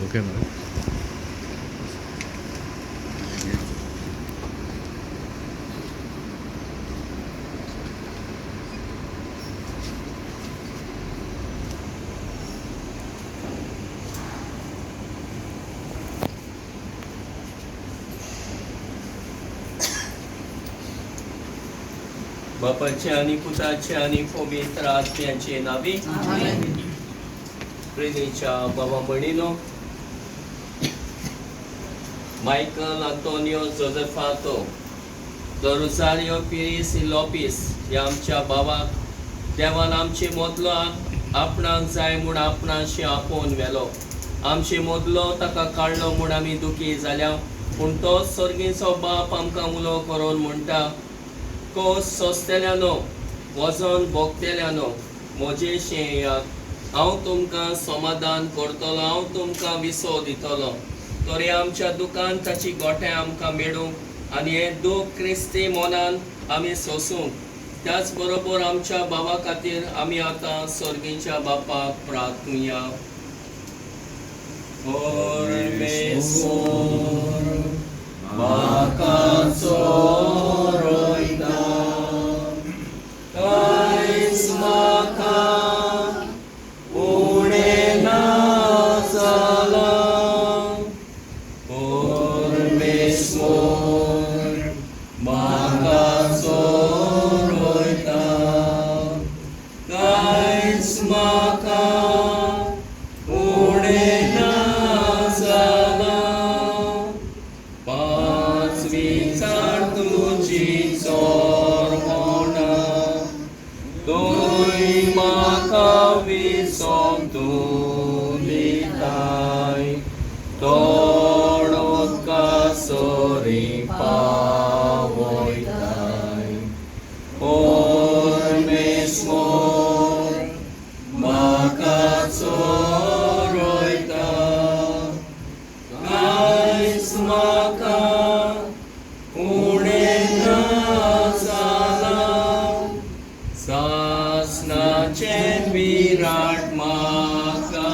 Okay मरे. बापाचे आनी पुताचे आनी पवित्र आत्म्याचे नावी. प्रेमीच्या बाबा भयणीनो, मायकल आंतोनियो जोजेफातो the Rosario Pires Lopes ह्या आमच्या बाबाक देवान आमचे मोदलो आपणाक जाय म्हूण आपणाशी आपोवन व्हेलो. आमचे मोदलो ताका काडलो म्हूण आमी दुखी जाल्या, पूण तो सर्गीचो बाप आमकां उलो करून म्हणटा, कोस सोंसतल्यानो, वजन भोगतल्यानो, म्हजेशी येयात, हांव तुमकां समाधान करतलो, हांव तुमकां विसव दितलो. तरी आमच्या दुकान ताची गोठे आमकां मेळूंक आनी हें दूख क्रिस्ती मनान आमी सोंसूंक, त्याच बरोबर आमच्या बाबा खातीर आमी आतां सर्गीच्या बापाक प्रार्थुया. परमेश्वर म्हाका चोरयता, कांयच म्हाका उणें ना जालां. परमेश्वर म्हाका चोरयता, कांयच म्हाका उणें ना जालां. पांचवीचार तुजी चोरपणां, तूंय म्हाका विसव तूं दिताय, थोड उदका सरीं पावयताय. परमेश्वर म्हाका चोरयता, कांयच म्हाका उणें ना जालां. सासणाचें विराट म्हाका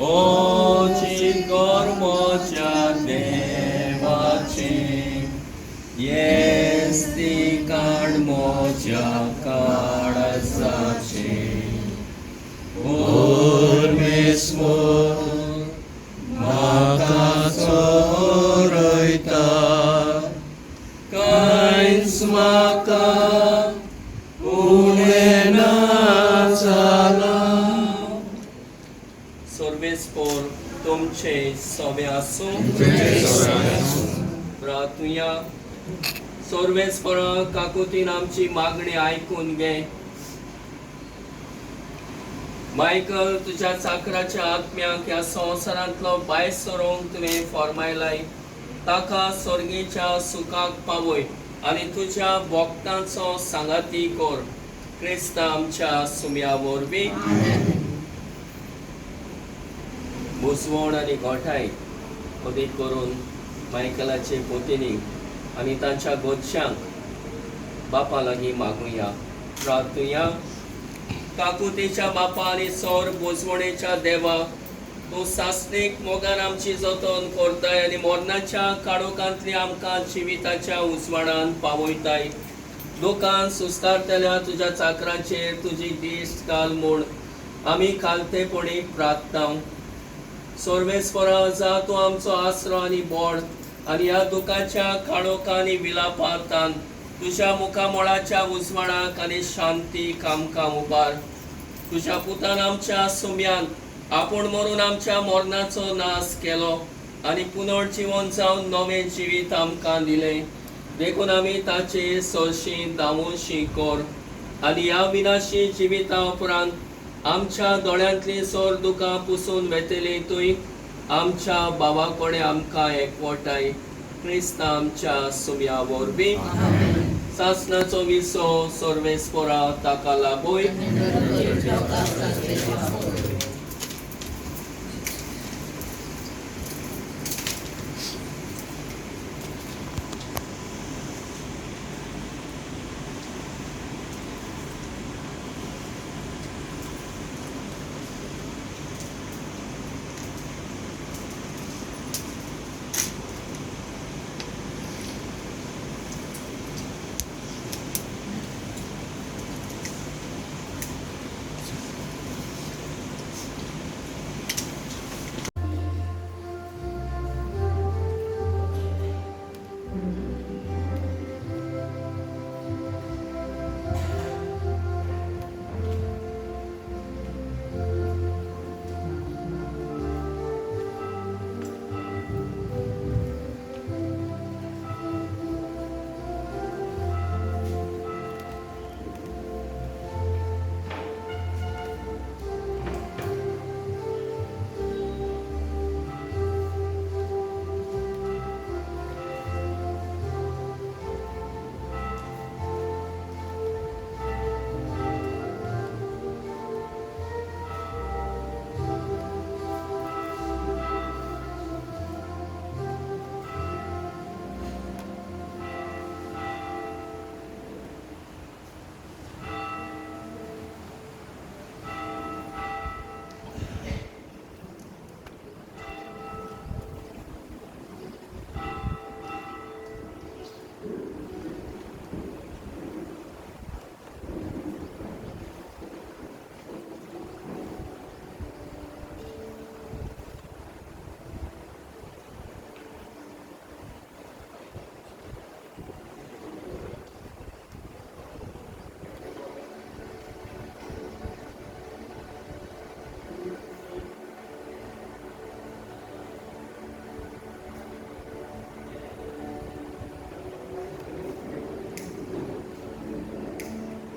ओची कर्मच्या देवाचें येस ती काड म्हज्या काळजाचें. परमेश्वर म्हाका चोरयता, कांयच म्हाका उणें ना जालां. सर्वेस्पोर तुमचे सवे आसूं. प्रार्थुया. सर्वेस्परा काकुतीन आमची मागणी आयकून घे. मायकल, तुज्या चाकराच्या आत्म्याक ह्या संवसारांतलो भायर सरोंक तुवें फॉर्मायलाय, ताका सर्गीच्या सुखाक पावय आनी तुज्या भक्तांचो सांगाती कर. क्रिस्ता आमच्या सुम्या वरवीं. बुजवण आनी गोठाय अदीक करून मायकलाचे पोतिनी आनी तांच्या गोदशांक बापा लागीं मागुया. प्रार्थुया. काकुतीच्या बापा आनी सोर बोजवणेच्या देवा, तूं सासणीक मोगान आमची जतन करताय आनी मरणाच्या काळोखांतली आमकां जिविताच्या उजवाडान पावयताय. दुकान सुस्कारतल्या तुज्या चाकराचेर तुजी दिश्ट घाल म्हूण आमी खालतेपणी प्रार्थना. सर्वेस्परा जा तूं आमचो आसरो आनी बोड आनी ह्या दुखाच्या काळोखा आनी विलापांतान तुज्या मुखामळाच्या उजवाडाक आनी शांतीक आमकां उबार. तुज्या पुतान आमच्या सुम्यान आपूण मरून आमच्या मरणाचो नाश केलो आनी पुनर्जिवन जावन नवें जिवीत आमकां दिलें, देखून आमी ताचे सरशी दावोशी कर आनी ह्या विनाशी जिविता उपरांत आमच्या दोळ्यांतली सोर दुकां पुसून वेतली तूं आमच्या बाबा कडेन आमकां एकवटाय. क्रिस्ता आमच्या सुम्या वरवीं. सासणाचो विसो सर्वेस्परा ताका लाभय.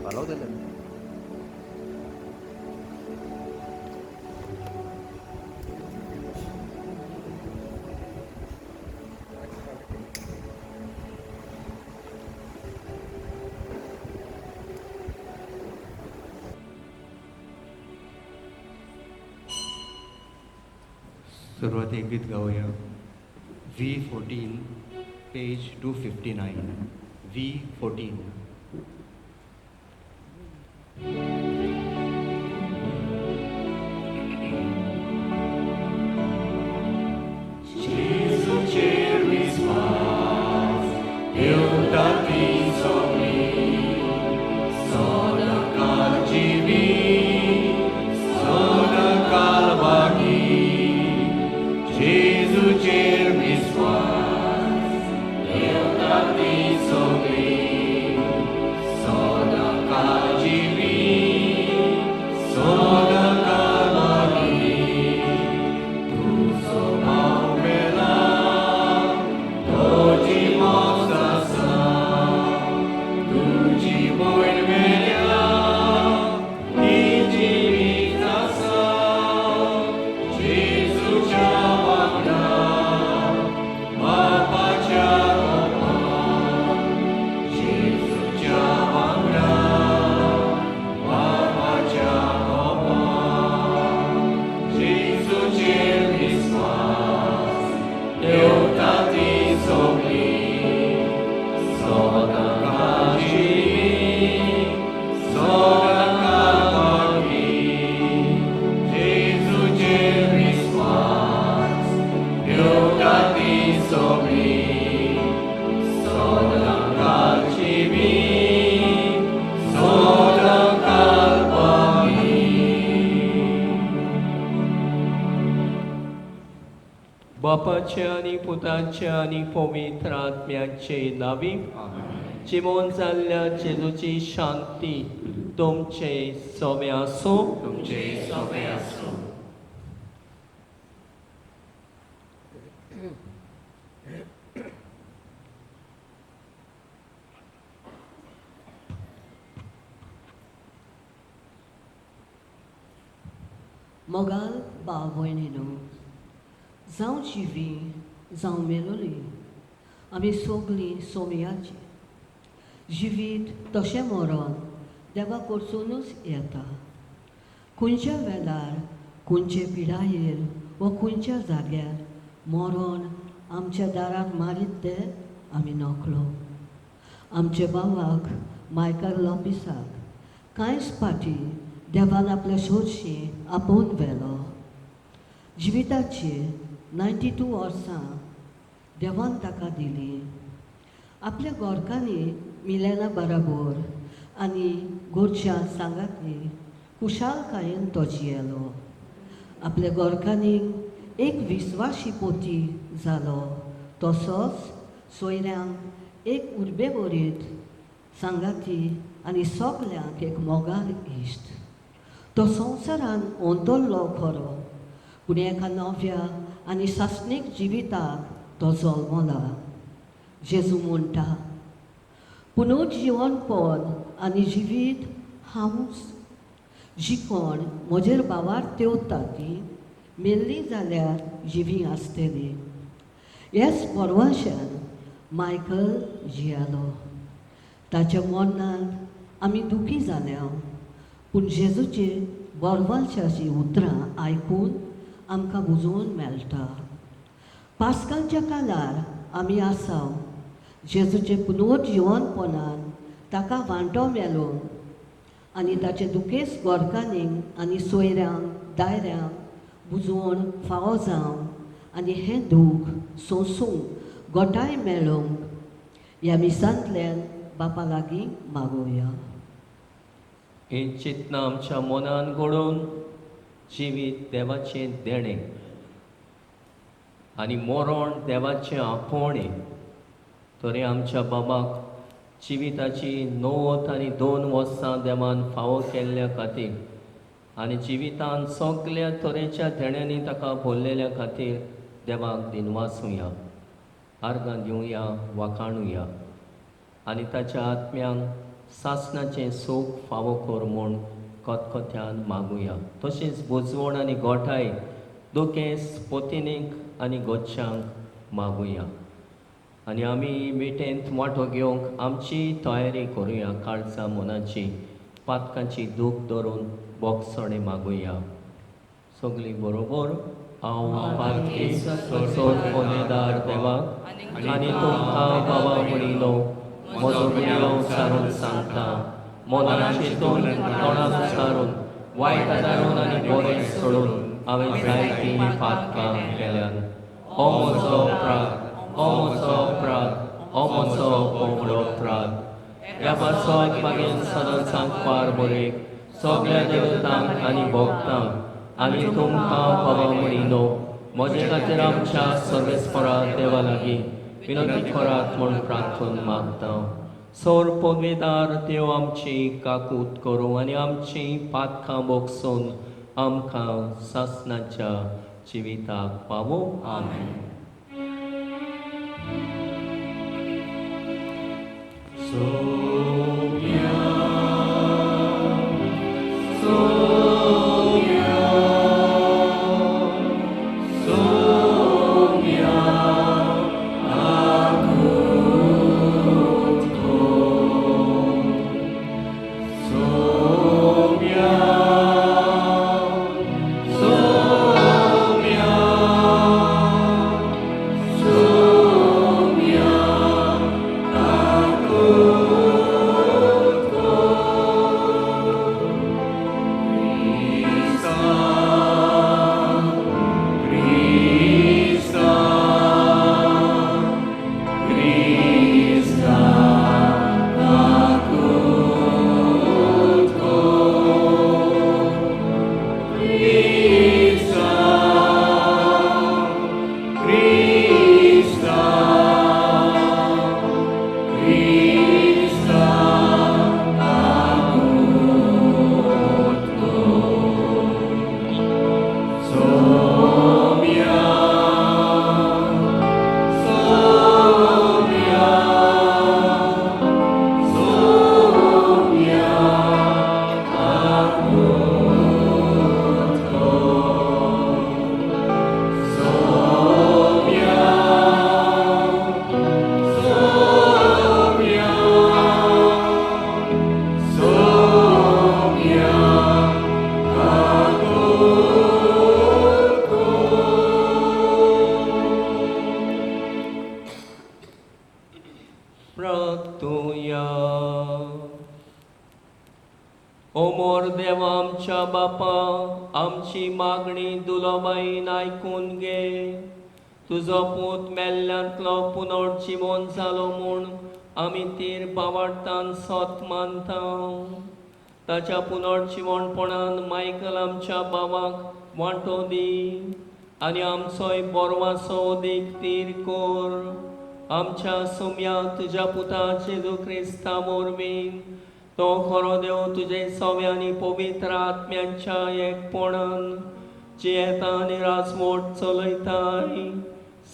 पालवतले. सुरवातेक गीत गावया. V14 page 259. V14. जेजूचेर विस्वास ठेवता ती सगळी, सदांकाळ जिवी, सदांकाळ बागी. जेजूचेर विस्वास ठेवता ती सगळी, सदांकाळ जिवी, सदांकाळ बागी. तुजो भाव मेला तो जिवोच आसा, तुजी भयण मेल्या ती जिवीत आसा. जेजूच्या वांगडा बापाच्या कोपान, जेजूच्या वांगडा बापाच्या कोपान. जेजूचेर विस्वास ठेवता ती सगळी, सदांकाळ जिवी, सदांकाळ बागी. जेजूचेर विस्वास ठेवता ती सगळी, सदांकाळ जिवी, सदांकाळ बागी. बापाचे आनी पुताचे आनी पवित्र आत्म्याचे नावी. जिवोन जाल्ल्या जेजूची शांती तुमचे सोमे आसूं. तुमचे सोबे आसूं. मोगाल भाव भयणीनो, जावं जिवी जावं मेलोली, आमी सगळीं सोमयाची. जिवीत तशें मरण देवा कडसुनूच येता. खंयच्या वेळार, खंयचे पिरायेर वा खंयच्या जाग्यार मरण आमच्या दारात मारीत तें आमी नकळो. आमच्या भावाक मायकल लोपिसाक कांयच फाटी देवान आपल्या सोरशी आपोवन व्हेलो. जिविताची 92 वर्सां देवान ताका दिली. आपल्या गोरकांनी मिलेना बराबर आनी गोरच्या सांगाती खुशालकायेन तो जियेलो. आपल्या गोरकांनी एक विस्वाशी पोती जालो, तसोच सोयऱ्यांक एक उर्बेवरीत सांगाती आनी सगल्यांक एक मोगार इश्ट. तो संवसारान अंतरलो खरो, पूण एका नव्या आनी सासणीक जिविताक तो जल्मला. जेजू म्हणटा, पुनर्जिवनपण आनी जिवीत हांवूच. जी कोण म्हजेर भावार तेवता ती मेल्ली जाल्यार जिवी आसतली. ह्याच परवाशान मायकल जियेलो. ताच्या मरणान आमी दुखी जाल्या, पूण जेजूची बोरवालशाची उतरां आयकून आमकां बुजोवन मेळटा. पास्कांच्या काळार आमी आसा जेजूचे पुनर्जिवनपणान ताका वांटो मेलो आनी ताचे दुखेस गोरकांनी आनी सोयऱ्यांक दायऱ्यांक बुजवण फावो जावं आनी हें दूख सोंसूंक गोटाय मेळोवंक ह्या मिसांतल्यान बापा लागीं मागोवया. ही चिंतना आमच्या मनान घडोवन जिवीत देवाचें देणें आनी मरण देवाचें आपोवणें, तरी आमच्या बाबाक जिविताची 92 वर्सां देवान फावो केल्ल्या खातीर आनी जिवितान सगल्या तरेच्या देण्यांनी ताका भरलेल्या खातीर देवाक दिनवासुया, आर्गां दिवया, वाखाणुया आनी ताच्या आत्म्यांक सासणाचें सूख फावो कर म्हूण खतखत्यान मागुया. तशेंच बोजवण आनी गोठाय दुखेस पोतिनीक आनी गोच्छांक मागुया. आनी आमी मिटेंत वांटो घेवंक आमची तयारी करुया. काळजा मनाची पातकांची दूख धरून बोगसणें मागुया. सगळीं बरोबर हांव पातकी सोद कोनेदार देवाक आनी तुमकां बाबा म्हणिलो म्हजो गुन्यांव सारून सांगता. मनान चिंतून तोंडान सारून वायट आदारून आनी बरें सोडून हांवें जायतीं पातकां केल्यान. हो म्हजो अपराध, हो म्हजो अपराध, हो म्हजो व्हडलो अपराध. ह्या पासत मागीर सदांच पार बरेक सगळ्या देवतांक आनी भक्तांक आनी तुमकां बाबा म्हणिलो म्हजे खातीर आमच्या सर्वेस्परा देवा लागीं विनंती करात म्हूण प्रार्थना मागता. सोर पगेदार देव आमची काकूत करूं आनी आमची पातकां बोगसून आमकां सासणाच्या जिविताक पावो. आमेन. Soumya, Soumya, Soumya, akut ko. Soumya, Soumya, Soumya, akut ko. Krista, Krista, Krista, akut ko. Krista, Krista, Krista, akut ko. Soumya, Soumya, Soumya, akut ko. Soumya, Soumya, Soumya, akut ko. प्रार्थुया. ओमोर देवा आमच्या बापा, आमची मागणी दुलोबाईन आयकून घे. तुजो पूत मेल्ल्यांतलो पुनर्जिवन जालो म्हूण आमी तीर बावाडटान सत मानता. ताच्या पुनर्जिवणपणान मायकल आमच्या बाबाक वांटो दी आनी आमचोय बोरवासो देख तीर कर. आमच्या सुम्या तुज्या पुता जेजू क्रिस्ता वरवीं, तो खरो देव तुजे सव्या आनी पवित्र आत्म्यांच्या एकपणान जियेता आनी राजवट चलयताय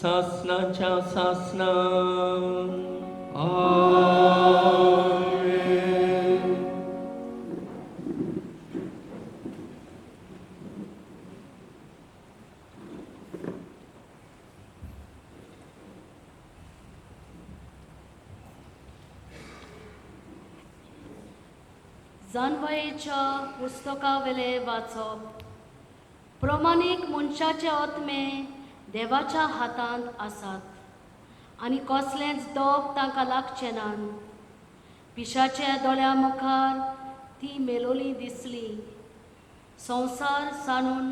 सासणाच्या सासणान. आमेन. जानवयेच्या पुस्तकावेले वाचप. प्रमाणीक मनशाचे आत्मे देवाच्या हातांत आसात आनी कसलेंच दोग तांकां लागचें ना. पिशाच्या दोळ्या मुखार ती मेलोली दिसली. संवसार सांडून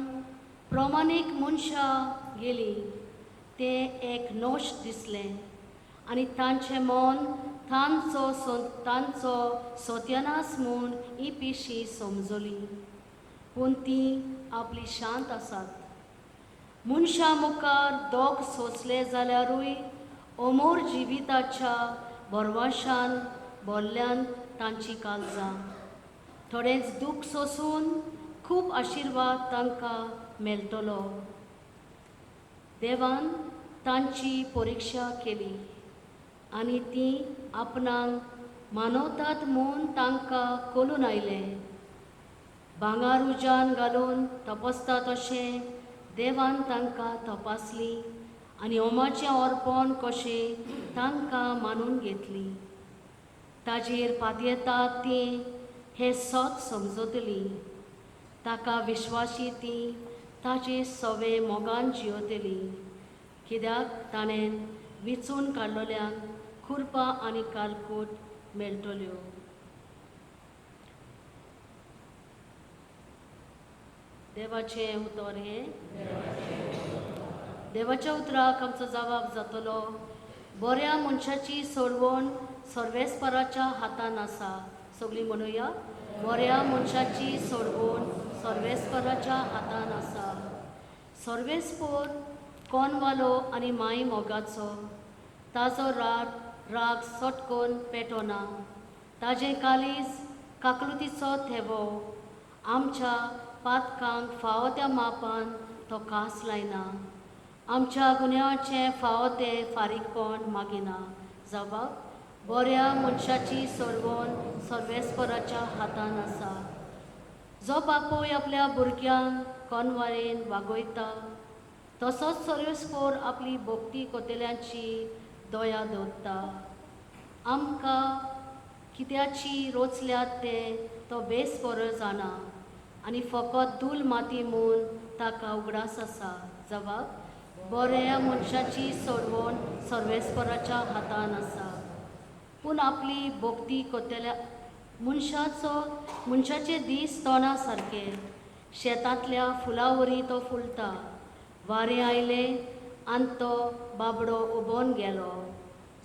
प्रमाणीक मनशां गेलीं तें एक नोश दिसलें आनी तांचें मन तांचो सत्यानाश म्हूण ही पिशी समजली. पूण ती आपली शांत आसात. मनशां मुखार दोग सोंसले जाल्यारूय अमोर जिविताच्या भरवशान भरल्यान तांची काळजां. थोडेंच दूख सोंसून खूब आशिर्वाद तांकां मेळटलो. देवान तांची परिक्षा केली आनी ती आपणाक मानवतात म्हूण तांकां कोलून आयलें. भांगर उज्यान घालून तपासता तशें देवान तांकां तपासली आनी होमाचें अर्पण कशें तांकां मानून घेतली. ताजेर पातयेतात तीं हें सत समजतलीं, ताका विश्वासी तीं ताजे सवे मोगान जियोतलीं. कित्याक ताणें विचून काडलोल्यांक कुर्पा आनी कालकूट मेळटल्यो. देवाचें उतर हें. देवाच्या उतराक आमचो जबाब जातलो. बऱ्या मनशाची सोडवण सर्वेस्पराच्या हातान आसा. सगळीं म्हणुया, बऱ्या मनशाची सोडवण सर्वेस्पराच्या हातान आसा. सर्वेस्पोर कोनवालो आनी माय मोगाचो, ताजो राग राग सटकोन पेटोना. ताजें कालीज काकलुतीचो थेवो, आमच्या पातकांक फावो त्या मापान तो कास लायना. आमच्या गुन्यांवाचें फावो तें फारीकपण मागिना. जबाब, बऱ्या मनशाची सोडवण सर्वेस्पराच्या हातान आसा. जो बापूय आपल्या भुरग्यांक कोनवारेन वागयता तसोच सर्वेस्पोर आपली भक्ती कोतेल्यांची दया दवरता. आमकां कित्याची रोचल्यात तें तो बेस बरो जाणा आनी फकत धूल माती म्हूण ताका उगडास आसा. जबाब, बऱ्या मनशाची सोडवण सर्वेस्पराच्या हातान आसा. पूण आपली भक्ती कोतेल्या मनशाचो मनशाचे दीस तोंडा सारके, शेतांतल्या फुलां वरी तो फुलता. वारें आयलें आनी तो बाबडो उबोन गेलो.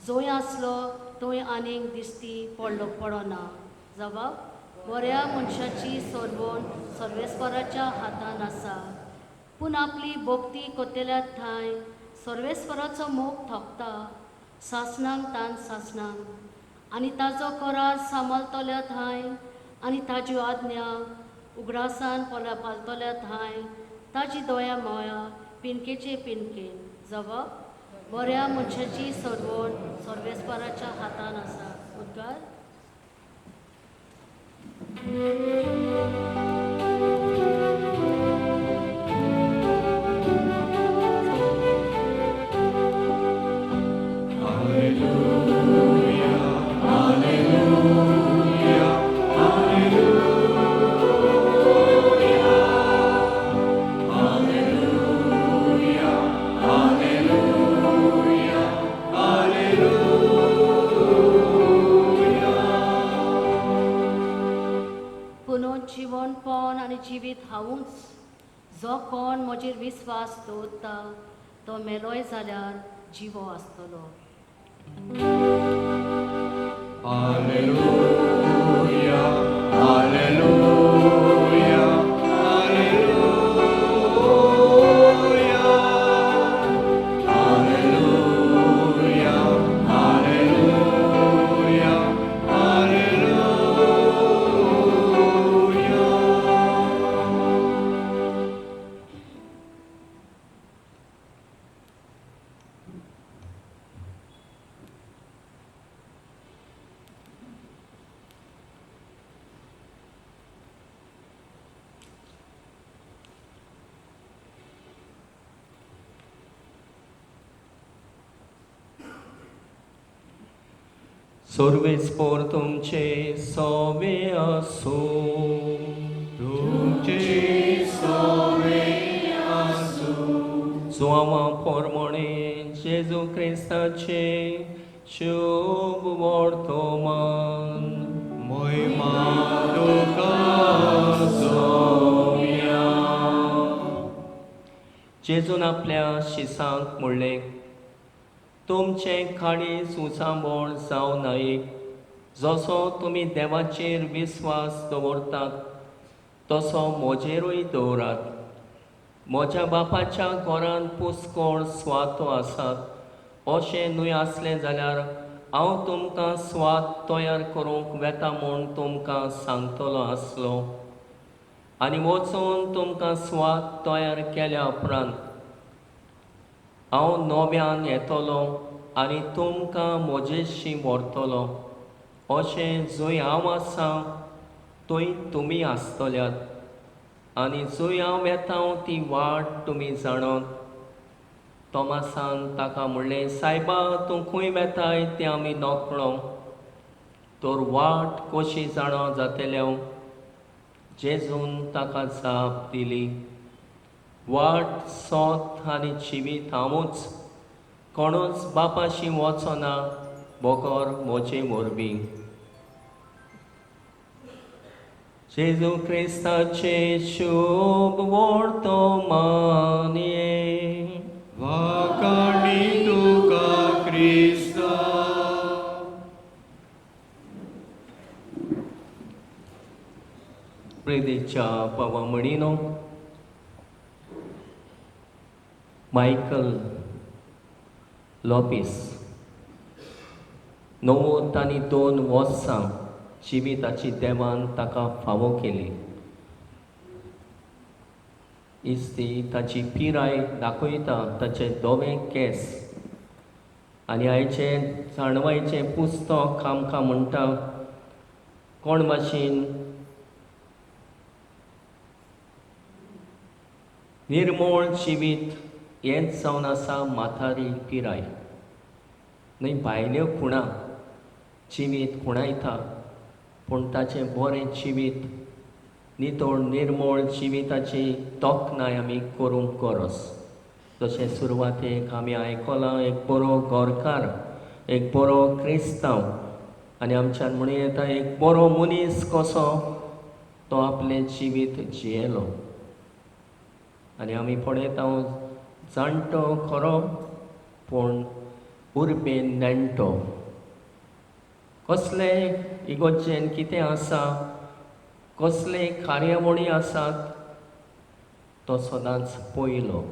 जंय आसलो थंय आनीक दिश्टी पडलो पडना. जबाब, बऱ्या मनशाची सोडवण सर्वेस्पराच्या हातान आसा. पूण आपली भक्ती कोतेल्या ठांय सर्वेस्पराचो मोग थोकता. सासणांक तान सासणांक आनी ताजो करार सांबाळतल्या ठांय आनी ताज्यो आज्ञा उगडासान पालतल्या ठांय ताजी दया माया पिनकेचे पिनकेन. जबाब, बऱ्या मनशाची सोडवण सर्वेस्पराच्या हातान आसा. उद्गार. पुनर्जिवनपण आनी जिवीत हांवूच. जो कोण म्हजेर विस्वास दवरता तो मेलोय जाल्यार जिवो आसतलो. Alleluia, Alleluia, Alleluia, Alleluia, Alleluia, Alleluia. सर्वेस्पोर तुमचे सोवे आसूं. तुमचे सोवे आसूं. जुआंवा पोरमोणे जेजू क्रिस्ताचे शुभ वर्तमान. महिमा तुका सोम्या. जेजून आपल्या शिसांक म्हणलें, तुमचें काळीज उचांबळ जावं नाये. जसो तुमी देवाचेर विस्वास दवरतात तसो म्हजेरूय दवरात. म्हज्या बापाच्या घरांत पुस्कोळ सुवातो आसात. अशें न्हय आसलें जाल्यार हांव तुमकां सुवात तयार करूंक वेता म्हूण तुमकां सांगतलो आसलो. आनी वचून तुमकां सुवात तयार केल्या उपरांत हांव नव्यान येतलो आनी तुमकां म्हजेशी व्हरतलो. अशें जंय हांव आसा थंय तुमी आसतल्यात आनी जंय हांव वेता ती वाट तुमी जाणात. तोमासान ताका म्हणलें, सायबा, तूं खंय वेताय तें आमी नकळो, तर वाट कशी जाणा जातल्या? जेजून ताका जाप दिली, वाट, सत आनी जिवीत हांवूच, कोणूच बापाशी वचना बगर म्हजे वरवीं. जेजू क्रिस्ताचें शुभ वर्तमान. वाखाणी तुका क्रिस्ता. प्रेदेच्या पावा म्हणिनो, मायकल लोपीस 92 वर्सां जिविताची देवान ताका फावो केली. इस्ती ताची पिराय दाखयता ताचे धवे केंस आनी आयचें जाणवायचें पुस्तक आमकां म्हणटा कोण भाशेन निर्मोळ जिवीत हेंच जावन आसा म्हातारी पिराय न्हय. भायल्यो खुणा जिवीत खुणायता, पूण ताचें बरें जिवीत, नितळ निर्मोळ जिविताची तोखणाय आमी करूंक गरज. जशें सुरवातेक आमी आयकलां, एक बरो घरकार, एक बरो क्रिस्तांव आनी आमच्यान म्हणूं येता एक बरो मनीस कसो तो आपलें जिवीत जियेलो. आनी आमी पळयता, जाणटो खरो पूण उर्बेन नेणटो. कसले इगोर्जेन कितें आसा, कसले कार्यावळी आसात, तो सदांच पयलो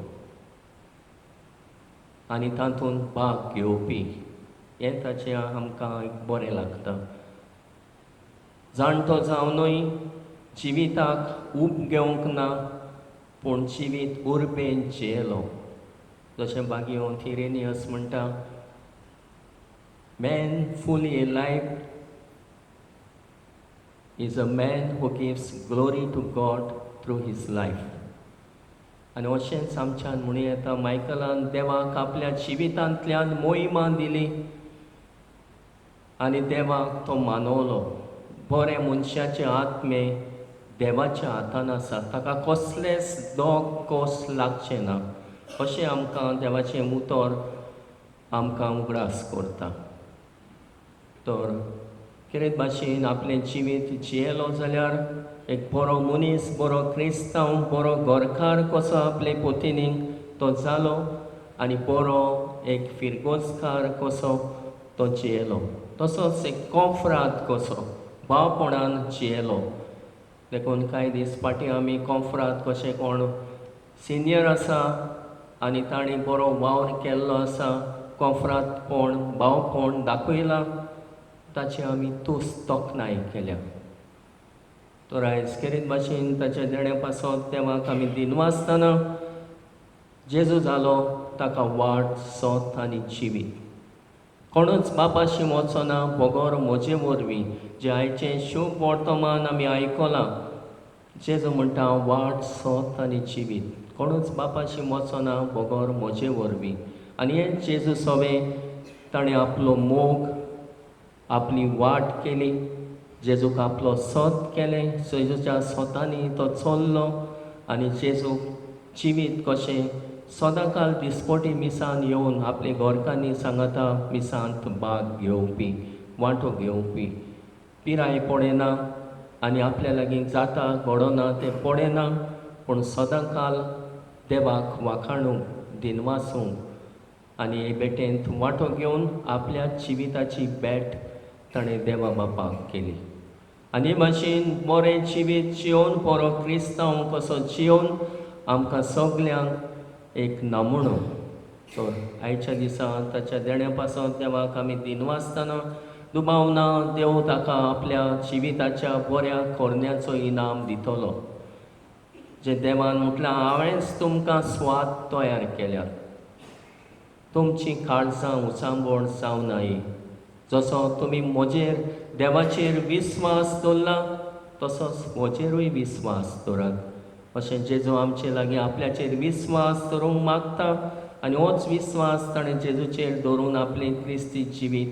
आनी तातूंत भाग घेवपी. हें ताचें आमकां एक बरें लागता. जाणटो जावनूय जिविताक ऊब घेवंक ना, पूण जिवीत उर्बेन जियेलो. जशें बागियो थिरेनियस म्हणटा, man fully alive is a man who gives glory to God through his life. आनी अशेंच आमच्यान म्हणूं येता, मायकलान देवाक आपल्या जिवितांतल्यान मोहिमा दिली आनी देवाक तो मानवलो. बरें मनशाचे आत्मे देवाच्या हातान आसा, ताका कसलेच दोग कोस लागचे ना, अशें आमकां देवाचें उतर आमकां उगडास करता. तर कितें भाशेन आपलें जिवीत जियेलो जाल्यार एक बरो मनीस, बरो क्रिस्तांव, बरो घरकार कसो आपले पोतिनीक तो जालो आनी बरो एक फिरगोजकार कसो तो जियेलो, तसोच एक कोंफ्राद कसो भावपणान जियेलो. देखून कांय दीस फाटीं आमी कोंफ्राद कशें कोण सिनियर आसा आनी ताणें बरो वावर केल्लो आसा, कोंफ्रादपण भावपण दाखयलां, ताची आमी तुस्त तोखणाय केल्या. तर आयज खेरीत भाशेन ताच्या देण्या पासत देवाक आमी दिनवासतना जेजू जालो ताका वाट, सत आनी जिवीत. कोणूच बापाशी वचना बगर म्हजे वरवीं. जें आयचें शुभ वर्तमान आमी आयकलां, जेजू म्हणटा वाट, सत आनी जिवीत, कोणूच बापाशी वचना बगर म्हजे वरवीं. आनी हें जेजू सवें ताणें आपलो मोग, आपली वाट केली, जेजूक आपलो सत केलें, जेजूच्या सतांनी तो चल्लो आनी जेजूक जिवीत कशें सदांकाल दिसपटी मिसान येवन आपले घरकान्नी सांगाता मिसांत भाग घेवपी, वांटो घेवपी. पिराय पळयना आनी आपल्या लागीं जाता घडना तें पळयना, पूण सदांकाल देवाक वाखाणूंक, दिनवासूंक आनी हे भेटेंत वांटो घेवन आपल्या जिविताची भेट ताणें देवा बापाक केली. आनी हे भाशेन बरें जिवीत जियोवन बरो क्रिस्तांव कसो जियोवन आमकां सगल्यांक एक नमुनो. तर आयच्या दिसा ताच्या देण्या पासत देवाक आमी दिनवासतना दुबाव ना देव ताका आपल्या जिविताच्या बऱ्या करण्याचो इनाम दितलो. जे देवान म्हटलां, हांवेंच तुमकां स्वाद तयार केल्यात, तुमची काळजां उचांबळ जावं नाये. जसो तुमी म्हजेर देवाचेर विस्वास दवरला तसोच म्हजेरूय विस्वास दवरात अशें जेजू आमचे लागीं आपल्याचेर विस्वास दवरूंक मागता आनी होच विस्वास ताणें जेजूचेर दवरून आपलें क्रिस्ती जिवीत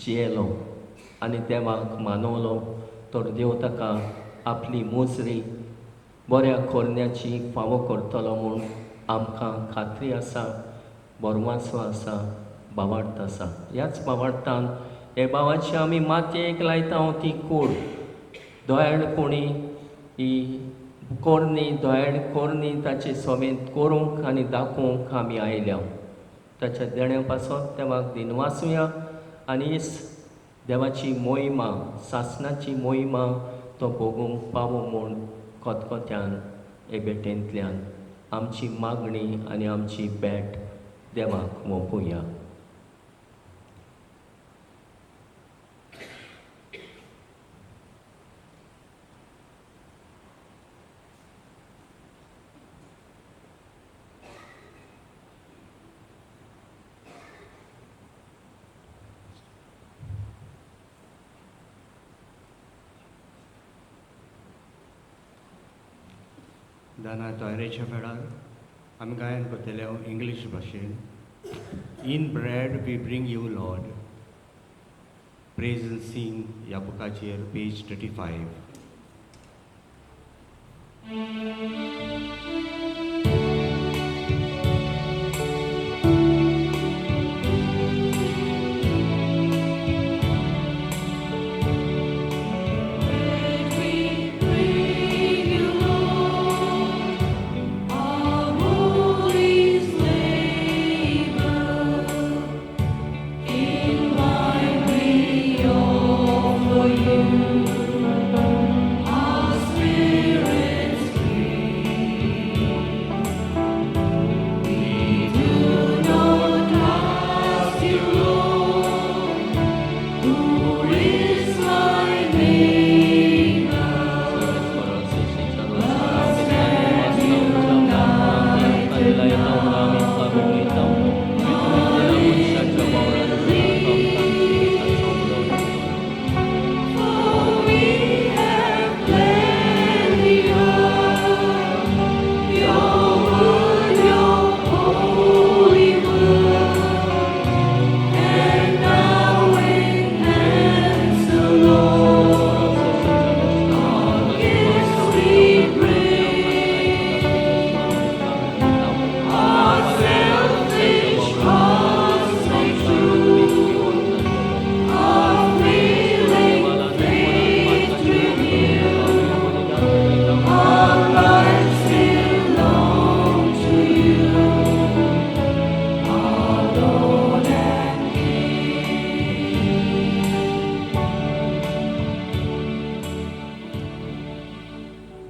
जियेलो आनी देवाक मानवलो तर देव ताका आपली मोजरी बऱ्या कोरण्याची फावो करतलो म्हूण आमकां खात्री आसा, बरवासो आसा, भावार्थ आसा. ह्याच भावार्थान हे भावाची आमी मातयेक लायता ती कूड दयाळपणी ही कोरणी दयाळ कोरणी ताचे समेत करूंक आनी दाखोवंक आमी आयल्या. ताच्या देण्या पासत देवाक दिनवासुया आनी देवाची मोहिमा सासनाची मोहिमा तो भोगूंक पावो म्हूण खतखत्यान हे भेटेंतल्यान आमची मागणी आनी आमची भेट देवाक मोपुया. दाना तयारेच्या वेळार आमी गायन करतले इंग्लीश भाशेन. In bread we bring you Lord, praise and sing ह्या बुकाचेर पेज 35.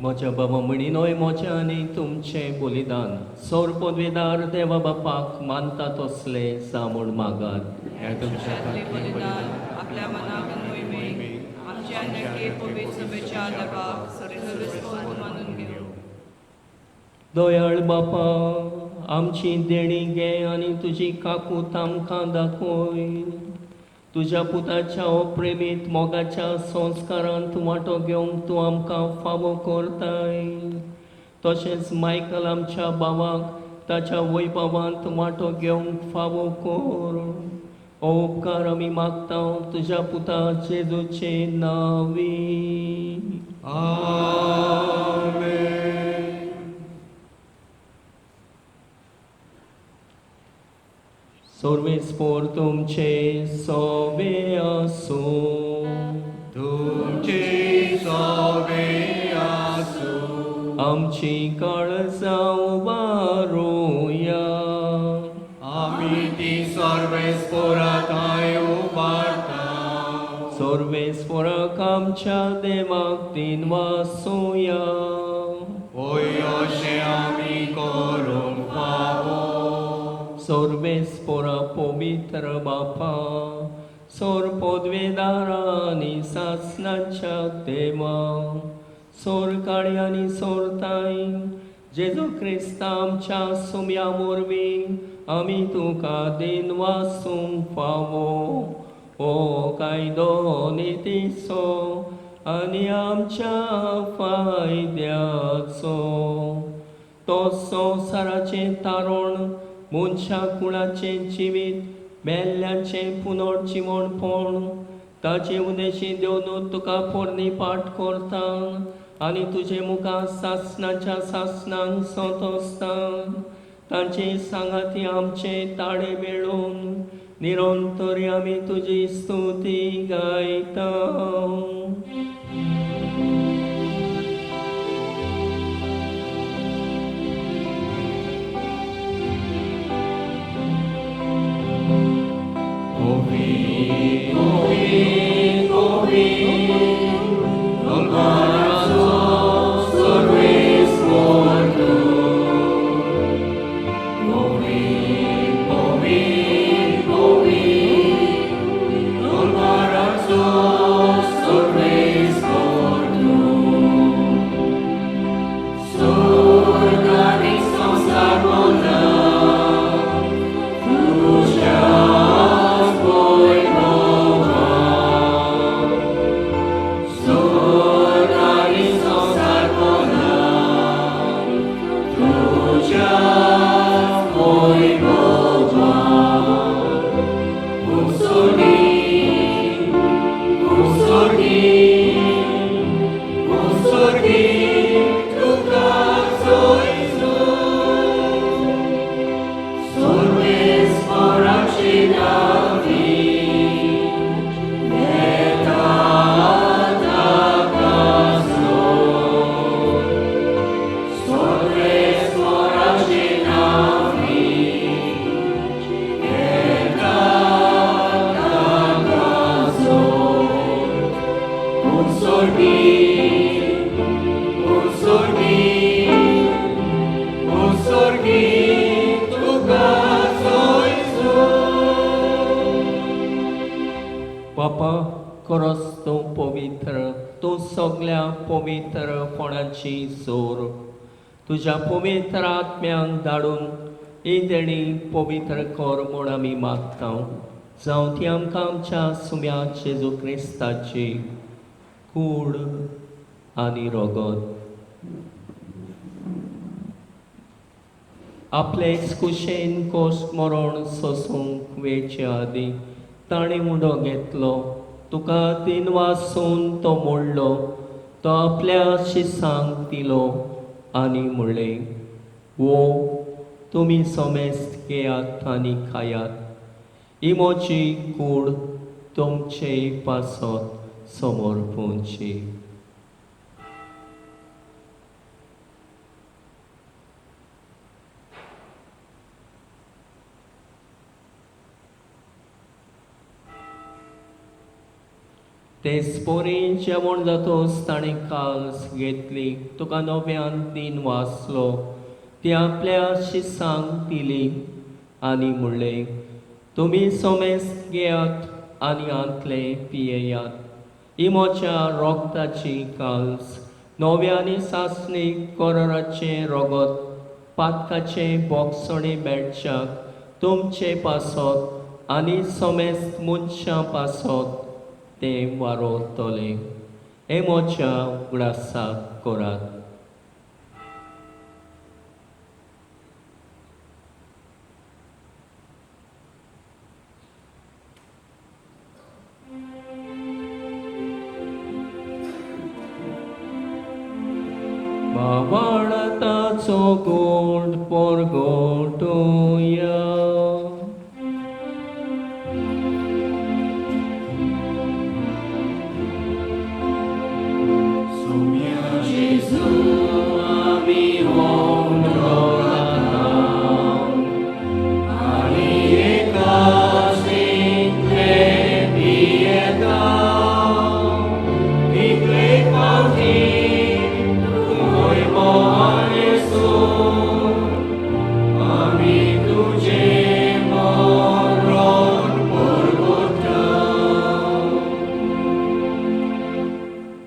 म्हज्या बाबा म्हणिनोय म्हजें आनी तुमचें बलिदान सोर पदवेदार देवा बापाक मानता तसलें जा म्हूण मागात. हें तुमच्या बलिदान आपल्या मनाक मोहिमेक आमच्या आनी पवित्र सभेच्या देवाक सर्वेस्पोर मानून घेवं. दयाळ बापा आमची देणी घे आनी तुजी काकूत आमकां दाखय. तुज्या पुताच्या प्रेमीत मोगाच्या संस्कारांत वांटो घेवंक तूं आमकां फावो करताय. तशेंच मायकल आमच्या भावाक ताच्या वैभवांत वांटो घेवंक फावो कर. हो उपकार आमी मागता तुज्या पुता जेजूचे नांवी. आमेन. सर्वेस्पोर तुमचे सोबे आसूं. तुमचे सोबे आसूं. आमची काळजां उबारुया. आमी ती सर्वेस्पोरा थंय उबारता. सर्वेस्पोराक आमच्या देवाक दिनवासुया. होय अशें आमी करूंक फावो. सर्वेस्पोरा पवित्र बापा सोर पदवेदारा आनी सासनाच्या देवा सोर काळी आनी सोरताय जेजू क्रिस्ता आमच्या सुम्या वरवीं आमी तुका दिनवासूंक फावो. हो कायदो नितीचो आनी आमच्या फायद्याचो. तो संवसाराचें तारण, मनशा कुळाचें जिवीत, मेल्ल्याचें पुनर्जिवणपण, ताचे उदेशी देवन तुका पोरणी पाठ करता आनी तुजे मुखार सासणाच्या सासणांक संतोसता. तांचे सांगाती आमचे ताळे मेळून निरंतर आमी तुजी स्तुती गायता. बापा, खरोच तूं पवित्र, तूं सगल्या पवित्रपणाची जोर. तुज्या पवित्र आत्म्यांक धाडून ही देणी पवित्र कर म्हूण आमी मागता, जावं ती आमकां आमच्या सुम्या जेजू क्रिस्ताची कूड आनी रगत. आपले कुशेन कोश मरण सोसूंक वेचे आदीं ताणें उडो घेतलो, तुका तीन वासून तो मोडलो, तो आपल्या शिसांक दिलो आनी म्हणलें, वो तुमी समेस्त घेयात आनी खायात, ही म्हजी कूड तुमचे पासत समर्पूंची. तेच पोरी जेवण जातोच ताणें काल्स घेतली, तुका नव्यान दिन वाचलो, ती आपल्या शिसांक दिली आनी म्हणलें, तुमी समेस्त घेयात आनी आंतले पियेयात, ही म्हज्या रोगताची काल्स, नव्या आनी सासणी कराराचें रगत, पातकाचें बोगसणें मेळच्याक तुमचे पासत आनी समेस्त मनशां पासत तें वारोतलें. हें म्हज्या उगडासाक करात. बाबाळताचो गोड परगटुया.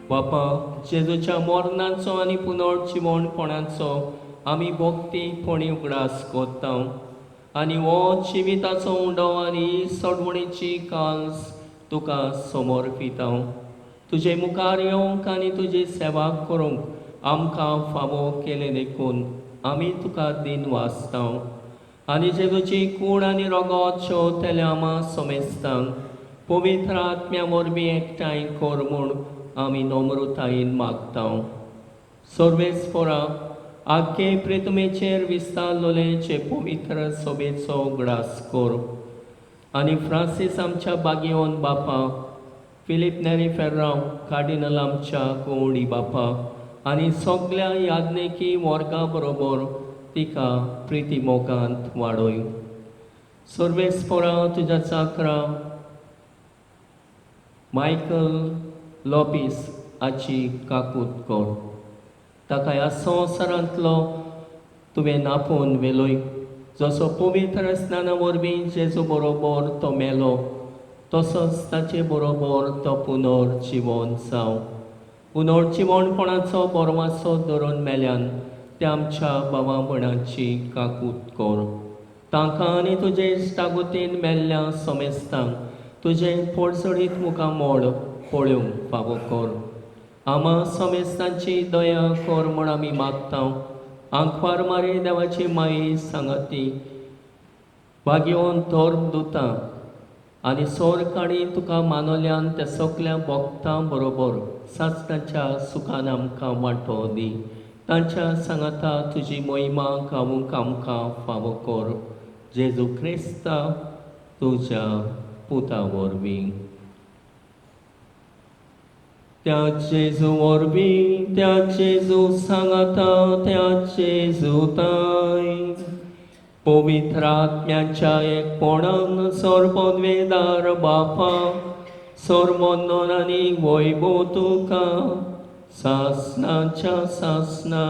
बापा, जेजूच्या मरणाचो आनी पुनर्जिवणपणाचो आमी भक्तीपणी उगडास करता आनी हो जिविताचो उंडो आनी सोडवणीची काल्स तुका समर्पितांव. तुजे मुखार येवंक आनी तुजी सेवा करूंक आमकां फावो केलें देखून आमी तुका दिन वाचतांव. आनी जेजूची कूड आनी रोगोत शेवतल्या आमा समेस्तांक पवित्र आत्म्या वरवीं एकठांय कर म्हूण आमी नम्रतायेन मागतांव. सर्वेस्पोरा आख्खे प्रितमेचेर विस्तारलोलेचे पवित्र सोबेचो उगडास कर आनी फ्रांसीस आमच्या बागियोन बापा, फिलीप नेरी फेर्रांव कार्डिनल आमच्या कोवडी बापा आनी सगल्या याज्ञिकी वर्गा बरोबर तिका प्रिती मोगांत वाडय. सर्वेस्पोरा तुज्या चाकरा मायकल लोपीस हाची काकूत कर. ताका ह्या संवसारांतलो तुवें नापोवन व्हेलोय. जसो पवित्र स्नाना वरवीं जेजू बरोबर तो मेलो तसोच ताचे बरोबर तो पुनर्जिवन जावं. पुनर्जिवणपणाचो बरवासो धरून मेल्यान त्या आमच्या बाबा भयणांची काकूत कर. तांकां आनी तुजे इश्टागोतीन मेल्ल्या समेस्तांक तुजें पोडसडीत मुखामोड पळोवंक फावो कर. आमा समेस्तांची दया कर म्हूण आमी मागता. आंकवार मारी देवाची माई सांगाती भाग्योवन धर्म दुता आनी सोर काणी तुका मानवल्यान त्या सगल्या भोगतां बरोबर सासणाच्या सुखान आमकां वांटो दी. तांच्या सांगाता तुजी मोहिमा गावूंक आमकां फावो कर. जेजू क्रिस्ता तुज्या पुता वरवीं. त्या जेजू वरवीं, त्या जेजू सांगाता, त्या जेजू ताय पवित्र आत्म्याच्या एकपणान सर्ववेदार बापा सर्वोन्नर आनी वैभव तुका सासणाच्या सासणा.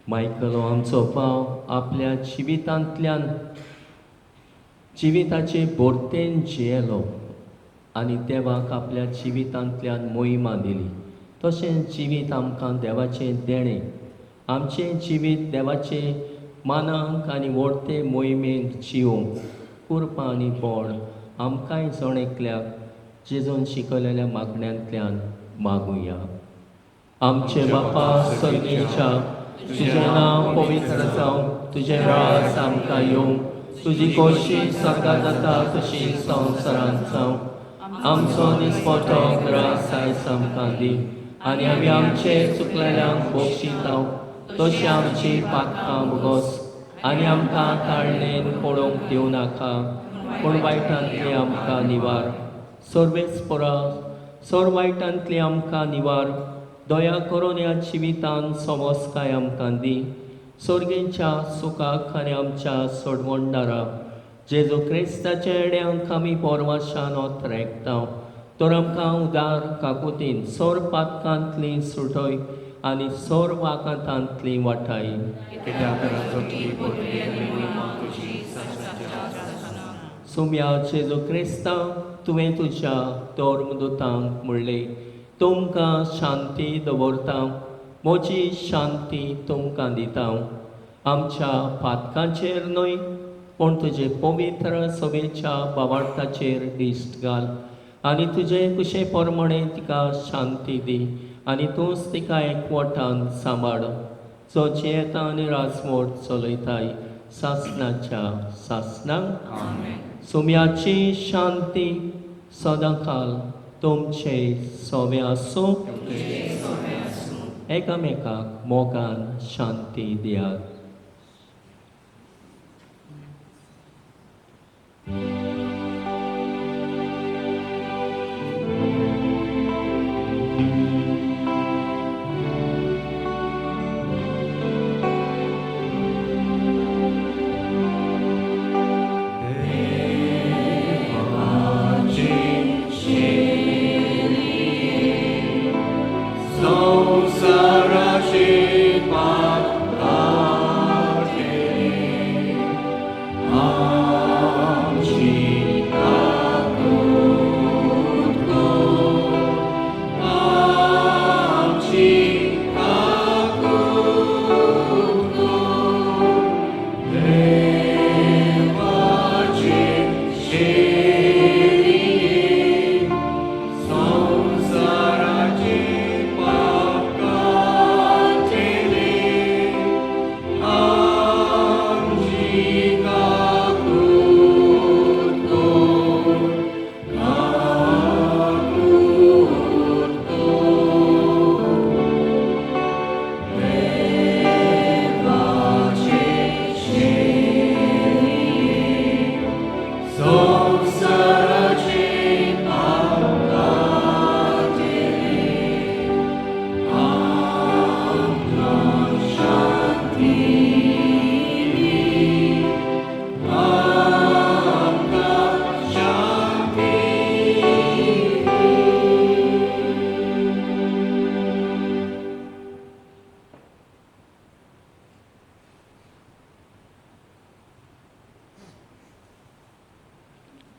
मायकल आमचो भाव आपल्या जिवितांतल्यान जिविताचे भरतेन जियेलो आनी देवाक आपल्या जिवितांतल्यान मोहिमा दिली. तशेंच जिवीत आमकां देवाचें देणें. आमचें जिवीत देवाचे मानांक आनी व्हडते मोहिमेन जिवोवंक कुरपा आनी बळ आमकांय जण एकल्याक जेजून शिकयलेल्या मागण्यांतल्यान मागुया. आमचे बापा सर्गेच्या, तुजें नांव पवित्र जावं, तुजें राज आमकां येवं, तुजी खोशी स्वर्गांत जाता तशी संवसारांत जावं. आमचो निस्पोटो ग्रास आयज आमकां दी आनी आमी आमचे चुकलेल्यांक बक्षितांव तशी आमची पातकां भोगोस आनी आमकां ताळणेन पडोवंक दिवं नाका, पूण वायटांतली आमकां निवार. सर्वेस्पोरा सर वायटांतली आमकां निवार. दया करून ह्या जिवितान समजकाय आमकां दी. सर्गेच्या सुखाक आनी आमच्या सोडवणदारा जेजू क्रिस्ताच्या येड्यांक आमी पोरवाशान ओतरेकता. तर आमकां उदार काकुतीन सोर पातकांतली सुटय आनी सोर वाकांतांतली वाटाय. सोम्या जेजू क्रिस्ता, तुवें तुज्या धर्मदुतांक म्हणलें, तुमकां शांती दवरता, म्हजी शांती तुमकां दिता. आमच्या पातकांचेर न्हय पूण तुजे पवित्र सभेच्या बावार्थाचेर दिश्ट घाल आनी तुजे कुशे प्रमाणे तिका शांती दी आनी तूंच तिका एकवटान सांबाळ, जो जियेता आनी राजवट चलयताय सासणाच्या सासणाक. सोम्याची शांती सदांकाल तुमचे सोवे आसूं. एकामेकाक मोगान शांती दियात. Amen.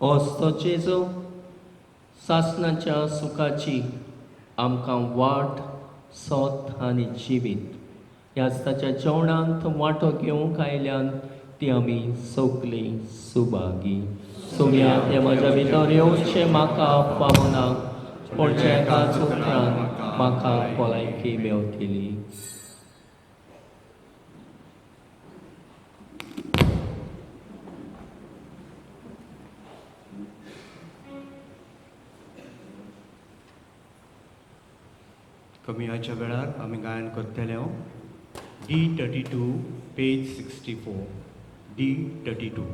होच तो जेजू सासणाच्या सुखाची आमकां वाट सोत आनी जिवीत ह्याच ताच्या जेवणांत वांटो घेवंक आयल्यान ती आमी सगलीं सुभागी सोम्या ते म्हज्या भितर येवचें म्हाका फावना पूण एकाच उपरांत म्हाका भलायकी मेवतली. कमियाच्या वेळार आमी गायन करतले D 32 page 64 D 32.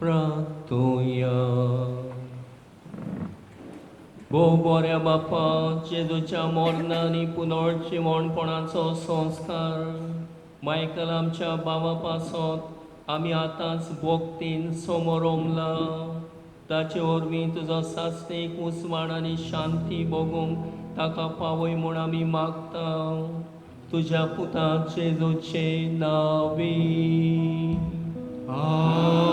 प्रार्थुया. भोव बऱ्या बापा, जेजूच्या मोरना आनी पुनर्जिवणपणाचो संस्कार मायकल आमच्या बाबा पासत आमी आतांच भोक्तीन समोरमला. ताचे वरवीं तुजो सासणीक उस्वाण आनी शांती भोगूंक ताका पावय म्हूण आमी मागता, तुज्या पुता जेजूचे नांवी. आमेन.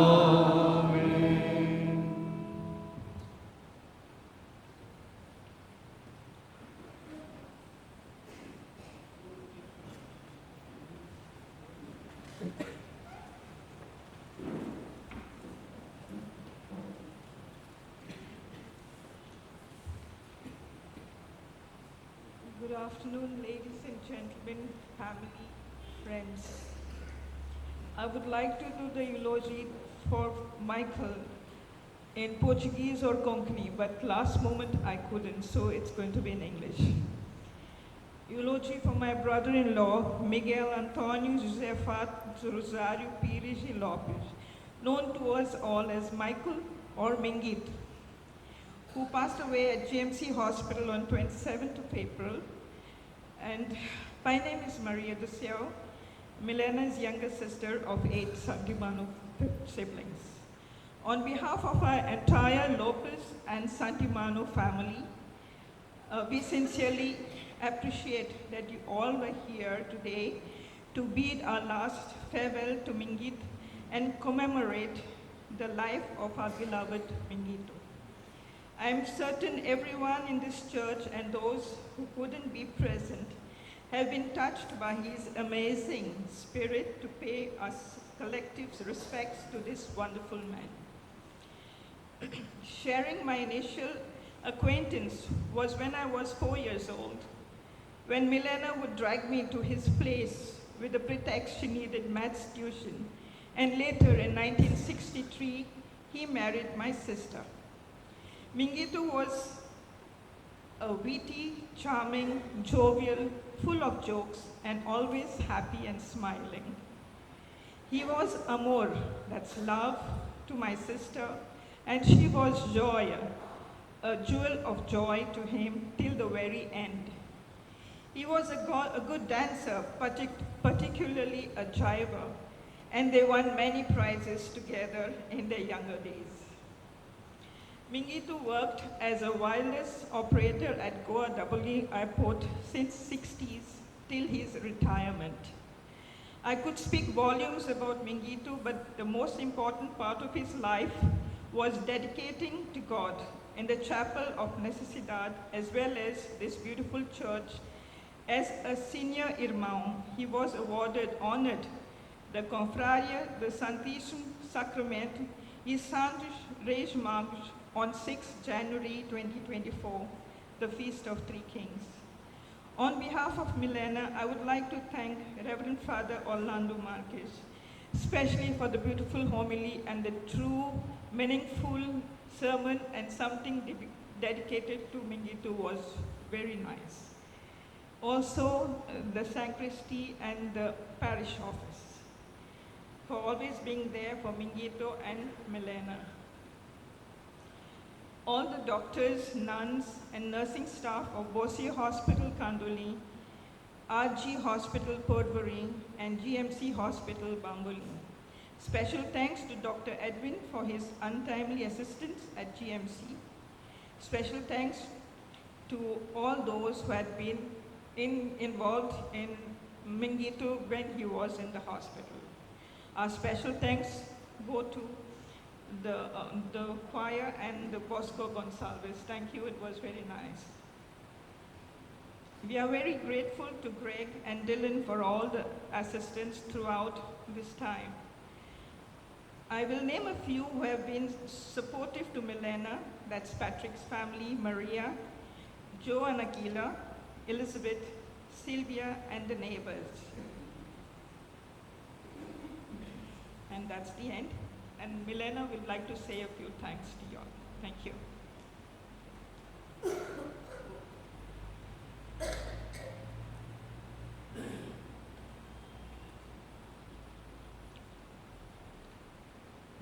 Good afternoon, ladies and gentlemen, family, friends. I would like to do the eulogy for Michael in Portuguese or Konkani, but last moment I couldn't, so it's going to be in English. Eulogy for my brother-in-law, Miguel Antonio Josefat Rosario Pires e Lopes, known to us all as Michael or Mingit, who passed away at GMC Hospital on 27th of April. And my name is Maria Dusio, Milena's younger sister of 8 Santimano siblings. On behalf of our entire Lopez and Santimano family, we sincerely appreciate that you all were here today to bid our last farewell to Mingit and commemorate the life of our beloved Mingito. I am certain everyone in this church and those who couldn't be present have been touched by his amazing spirit to pay us collective respects to this wonderful man. Sharing my initial acquaintance was when I was 4 years old, when Milena would drag me to his place with the pretext she needed maths tuition, and later in 1963, he married my sister. Mingito was a witty, charming, jovial, full of jokes, and always happy and smiling. He was amor, that's love, to my sister, and she was joy, a jewel of joy to him till the very end. He was a good dancer, particularly a jiver, and they won many prizes together in their younger days. Mingito worked as a wireless operator at Goa Dabolim Airport since 60s till his retirement. I could speak volumes about Mingito, but the most important part of his life was dedicating to God in the chapel of Necesidad, as well as this beautiful church. As a senior irmão, he was awarded, honored, the Confraria de Santíssimo Sacramento e Santos Reis Magos on 6 January 2024, the Feast of Three Kings. On behalf of Milena, I would like to thank Reverend Father Orlando Marquez, especially for the beautiful homily and the true, meaningful sermon, and something dedicated to Mingito was very nice. Also, the sacristy and the parish office, for always being there for Mingito and Milena. All the doctors, nuns, and nursing staff of Bosia Hospital, Kandoli, RG Hospital, Porvorim, and GMC Hospital, Bambolim. Special thanks to Dr. Edwin for his untimely assistance at GMC. Special thanks to all those who had been involved in Mingito when he was in the hospital. Our special thanks go to the choir and the Bosco Gonsalves. Thank you, it was very nice. We are very grateful to Greg and Dylan for all the assistance throughout this time. I will name a few who have been supportive to Milena, that's Patrick's family, Maria, Joe and Akila, Elizabeth, Sylvia, and the neighbors. And that's the end. And Milena would like to say a few thanks to you all. Thank you.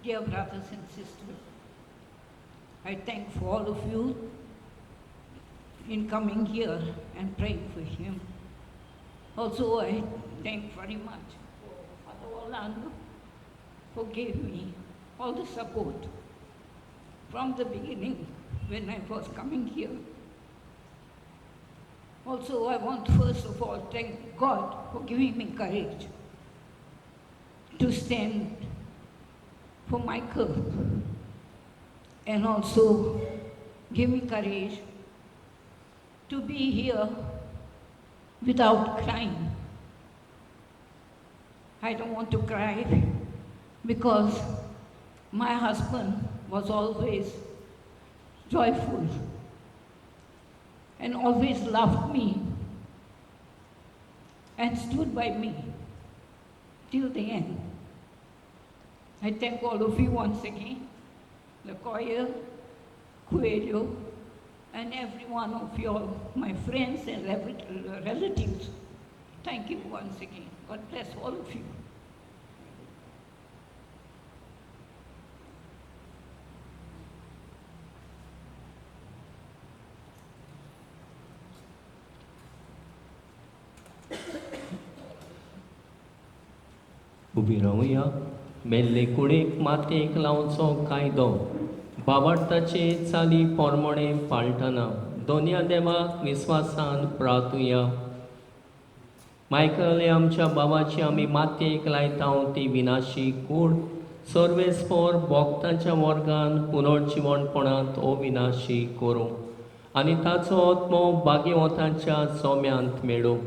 Dear brothers and sisters, I thank for all of you in coming here and praying for him. Also, I thank very much for Father Orlando, who gave me all the support from the beginning when I was coming here. Also, I want first of all thank God for giving me courage to stand for Michael, and also give me courage to be here without crying. I don't want to cry because my husband was always joyful and always loved me and stood by me till the end. I thank all of you once again, the choir, Coelho, and every one of you all, my friends and relatives. Thank you once again. God bless all of you. उबी रावया. मेल्ले कुडीक मातयेक लावचो कायदो बाबार्थाचे चाली पोरमोणे पाळटना दोनया देवाक विस्वासान प्रार्थुया. Michael आमच्या बाबाची आमी मातयेक लायता ती विनाशी कूड सर्वेस्पोर भोक्ताच्या वर्गान पुनर्जिवणपणांत अविनाशी करूं आनी ताचो आत्मो बागेवताच्या चोम्यांत मेळूं.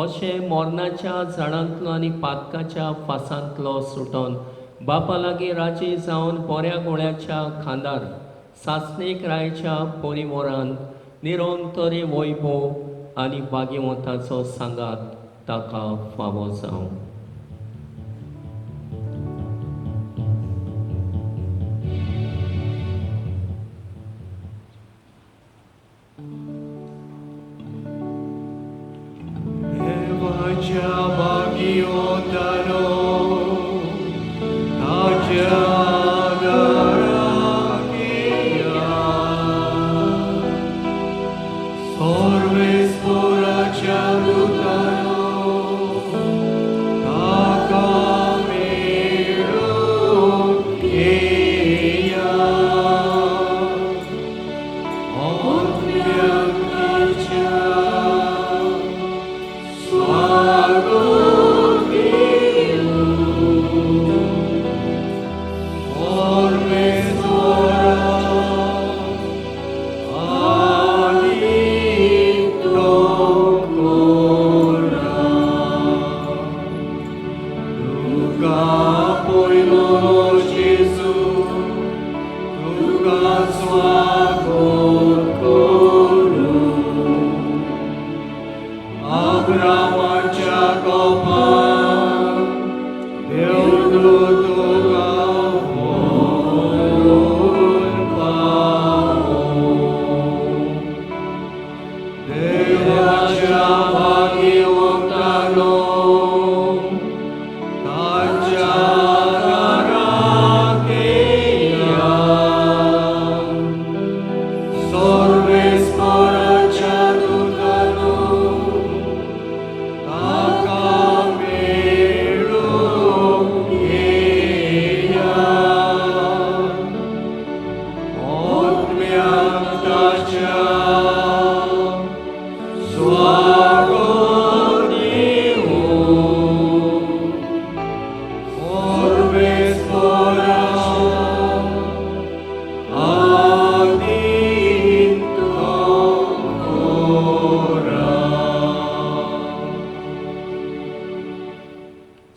अशें मरणाच्या झाडांतलो आनी पातकाच्या फासांतलो सुटोन बापा लागीं राजी जावन बऱ्या गुण्याच्या खांदार सासणीक रायच्या परिवरान निरंतरी वैभव आनी बागेवताचो सांगात ताका फावो जावं.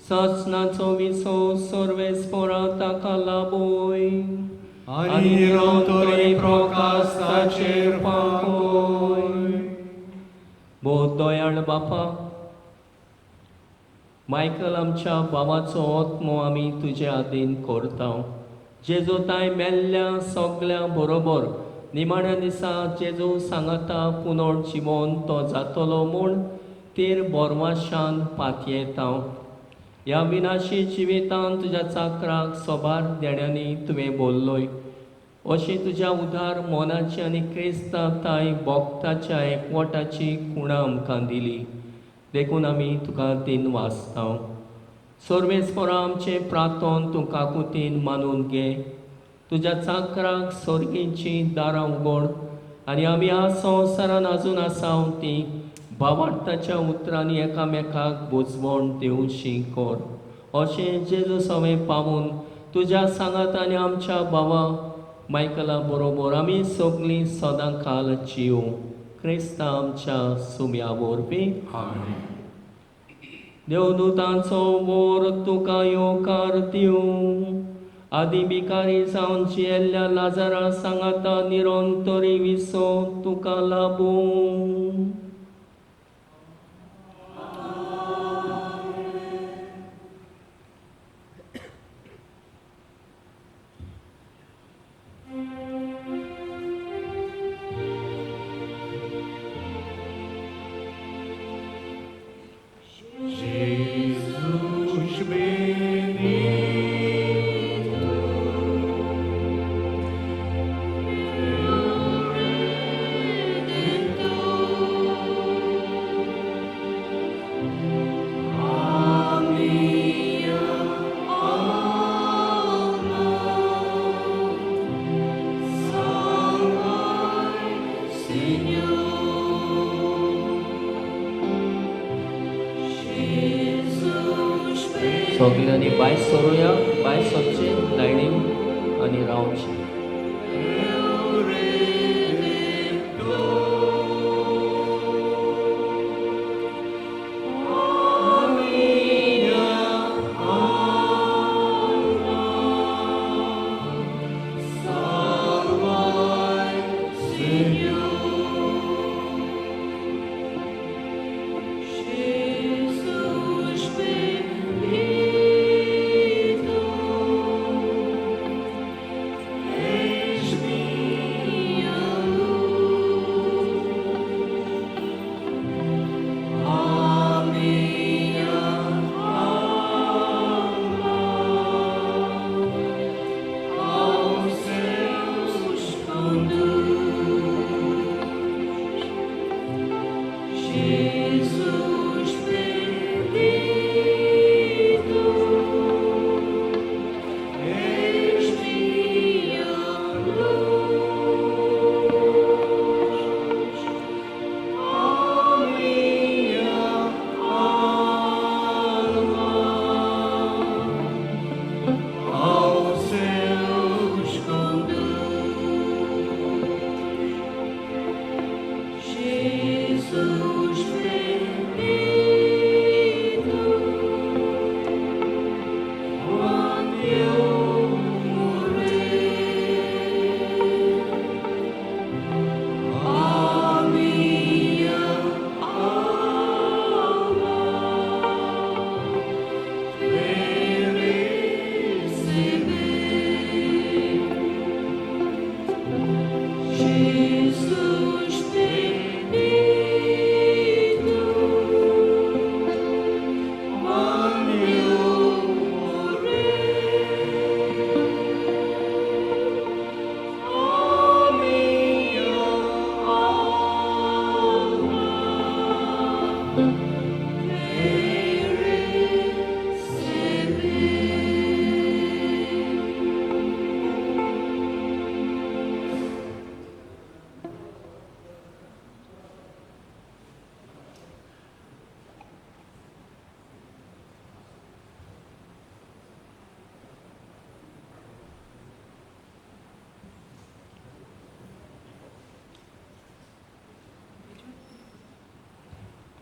सासनाचो विसो सर्वेस्पोरा ताका लाबोय आनी निरंतरी प्रकाश ताचेर पावोय. भोव दयाळ बापा, मायकल आमच्या बाबाचो आत्मो आमी तुजे आदीन करता. जेजू ताय मेल्ल्या सगल्या बरोबर निमाण्या दिसा जेजू सांगाता पुनर्जिवन तो जातलो म्हूण तेर बोरवाशान पातयेता. ह्या विनाशी जिवितांत तुज्या चाकराक सोबार देण्यांनी तुवें बोल्लोय अशी तुज्या उदार मोनाची आनी क्रिस्ता ताय बोगताच्या एकवटाची खुणां आमकां दिली देखून आमी तुका तीन वाचता. सर्वेस्परा आमचें प्रार्थन तूं काकुतीन मानून घे. तुज्या चाकराक सर्गीचीं दारां उगड आनी आमी ह्या संवसारान आजून आसा ती भावार्थाच्या उतरांनी एकामेकाक बुजवण दिवशी कर. अशें जेजू सवें पावून तुज्या सांगात आनी आमच्या भावा मायकला बरोबर आमी सगळीं सदां काल जियो क्रिस्ता आमच्या सुम्या वरवीं. देवदूतांचो वोर तुका येवकार दिवं. आदी भिकारी जावन जियेल्ल्या लाजारा सांगाता निरंतरी विसो तुका लाबूं. Jesus bendito, सगल्यांनी भायर सरुया, भायर सरचें लायनीन आनी रावचें.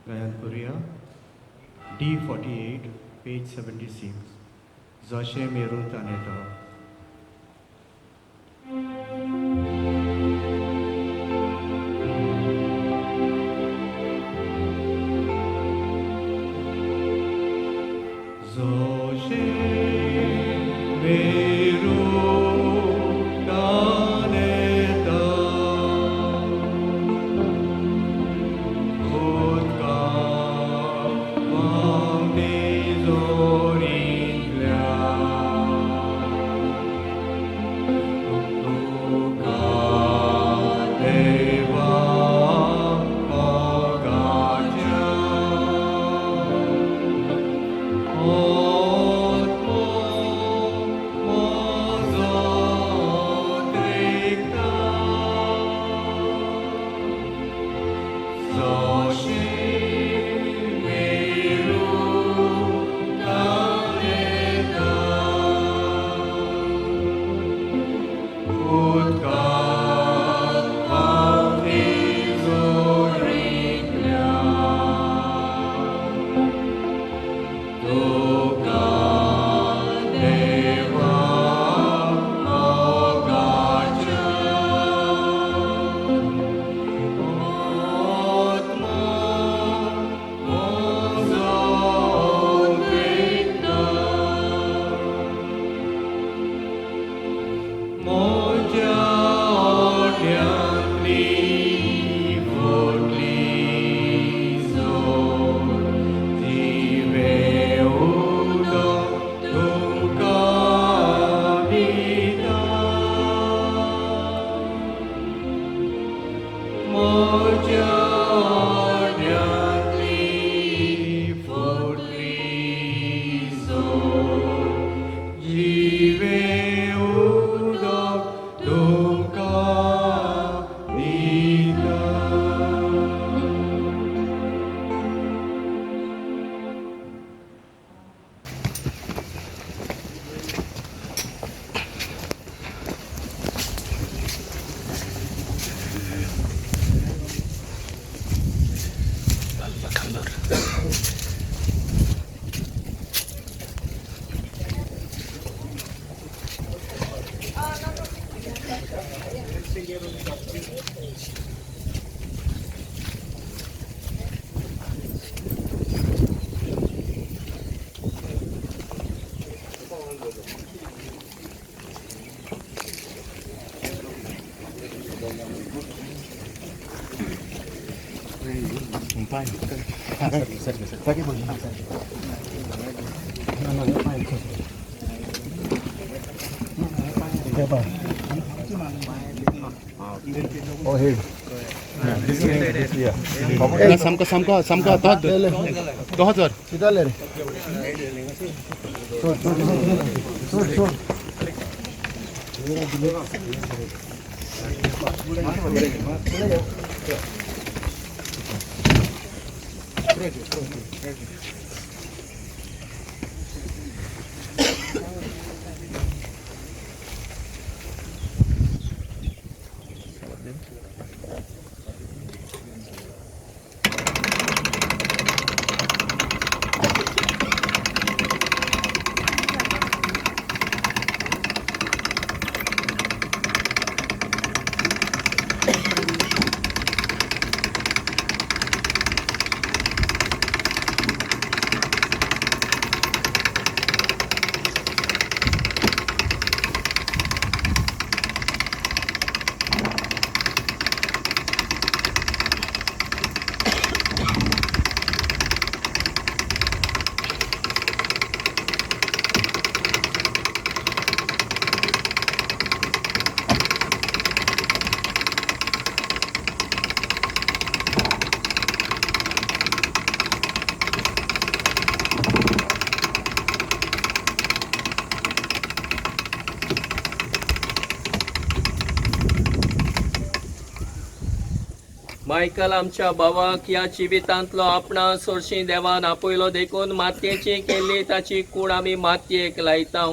गायन करुया D48 page 76 जशें मेरून तानेता. Oh. सामको सामको सामको तोच मायकल आमच्या भावाक ह्या जिवितांतलो आपणा सोरशी देवान आपयलो देखून मातयेची केल्ली ताची कूड आमी मातयेक लायता.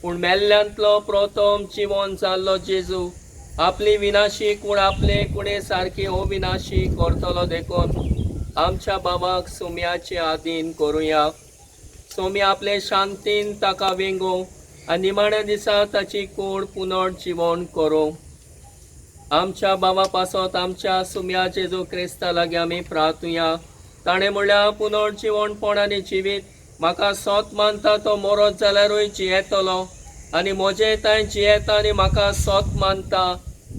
पूण मेल्ल्यांतलो प्रथम जिवन जाल्लो जेजू आपली विनाशी कूड आपले कुडे सारकी अविनाशी करतलो देखून आमच्या बाबाक सोम्याचे आदीन करुया. सोमी आपले शांतीन ताका वेंगो आनी निमाण्या दिसा ताची कूड पुनर्जिवन करूं. आमच्या बाबा पासत आमच्या सुम्या जेजू क्रिस्ता लागीं आमी प्रार्थुया. ताणें म्हणल्यार पुनर्जिवणपण आनी जिवीत म्हाका सोत मानता तो मरत जाल्यारूय जियेतलो आनी म्हजें थंय जियेता आनी म्हाका सोत मानता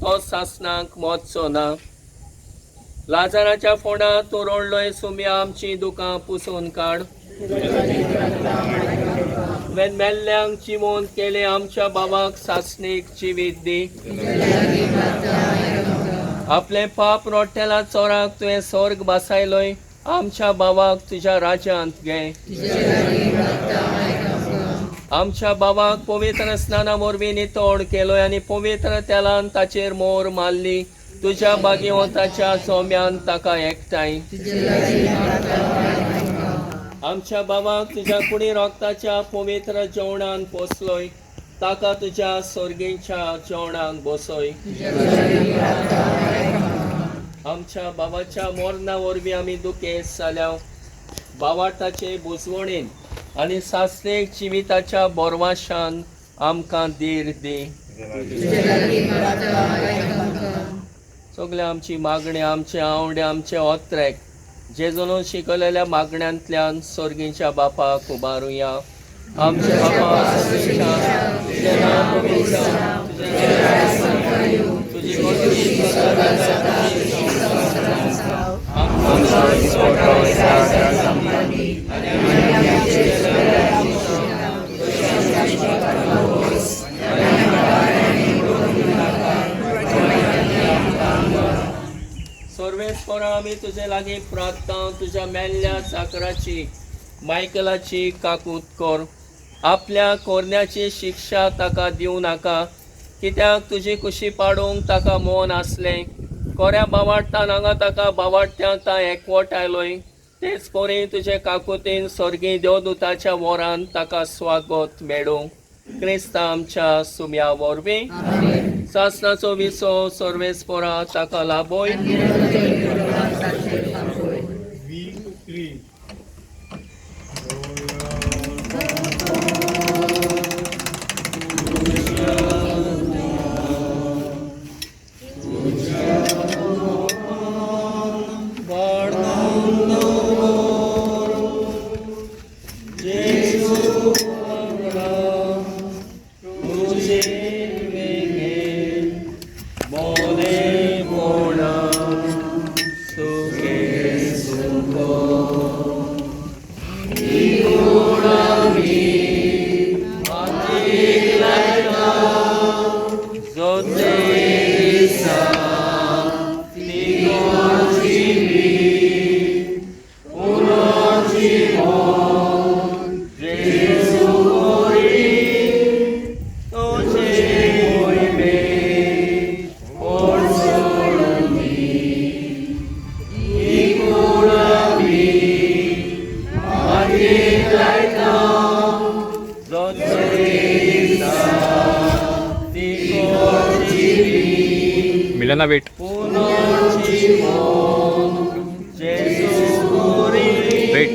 तो सासणाक मरचो ना. लाजाराच्या फोंडात तूं रडलोय सुम्या आमचीं दुकां पुसून काड. तुवें मेल्ल्यांक जिवोन केलें आमच्या बाबाक सासणीक जिवीत दी. आपलें पाप रोट्टेला चोराक तुवें स्वर्ग बसायलोय आमच्या बाबाक तुज्या राज्यांत घे. आमच्या बाबाक पवित्र स्नाना वरवीं नितळ केलोय आनी पवित्र तेलान ताचेर मोर मारली. तुज्या बागेवताच्या सोम्यान ताका एकठांय. आमच्या बाबाक तुज्या कुडी रोगताच्या पवित्र जेवणान पोसलोय ताका तुज्या सर्गीच्या जेवणाक बसय. आमच्या बाबाच्या मरणा वरवीं आमी दुखेस्त जाल्या. बावाटाचे बुजवणेन आनी सासणेक जिविताच्या बोरवाशान आमकां धीर दी. सगळे आमची मागणी, आमचे आवडे, आमचे ओत्रेक जेजून शिकयलेल्या मागण्यांतल्यान सर्गीच्या बापाक उबारुया. आमचे बापा सर्गीच्या, तुजें नांव पवित्र जावं, तुजें राज्य येवं, तुजी मर्जी स्वर्गांत जाता तशी संवसारांत जावं. आमचो दिसवडो आयज आमकां दी आनी आमचे सर्वेस्परा आमी तुजे लागीं प्रार्थना, तुज्या मेल्ल्या चाकराची मायकलाची काकूत कर. आपल्या कोरण्याची शिक्षा ताका दिवं नाका, कित्याक तुजी कुशी पाडूंक ताका मन आसलें. कोऱ्या बावाडटान हांगा ताका बावाडट्यां ता एकवट आयलोय, तेच परी तुजे काकुतीन स्वर्गीय देवदूताच्या वरान ताका स्वागत मेळूं. क्रिस्ता आमच्या सुम्या वरवीं. सासनाचो विसो सर्वेस्परा ताका लाभोय. Milena, wait. Wait.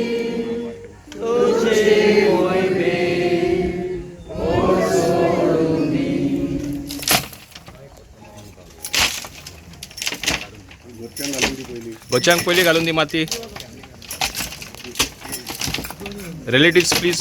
गोच्यांक पयलीं घालून दी माती. Relatives please.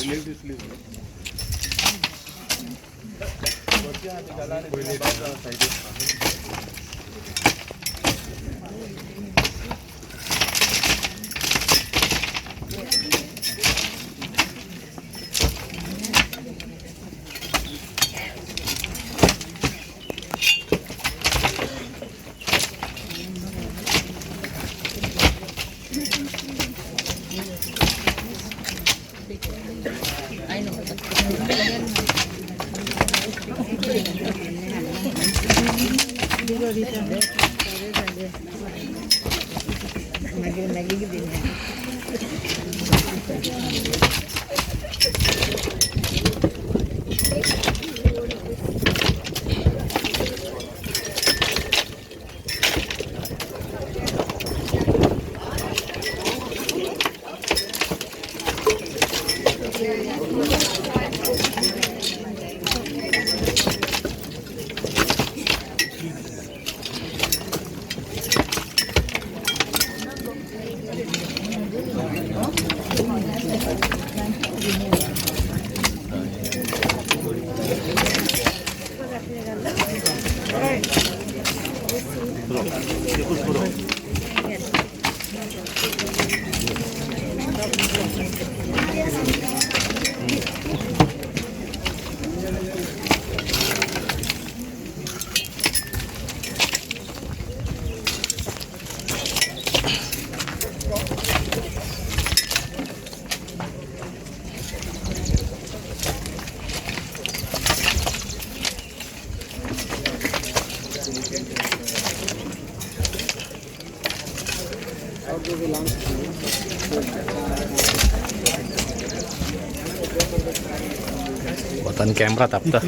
वतान कॅमरा तापता.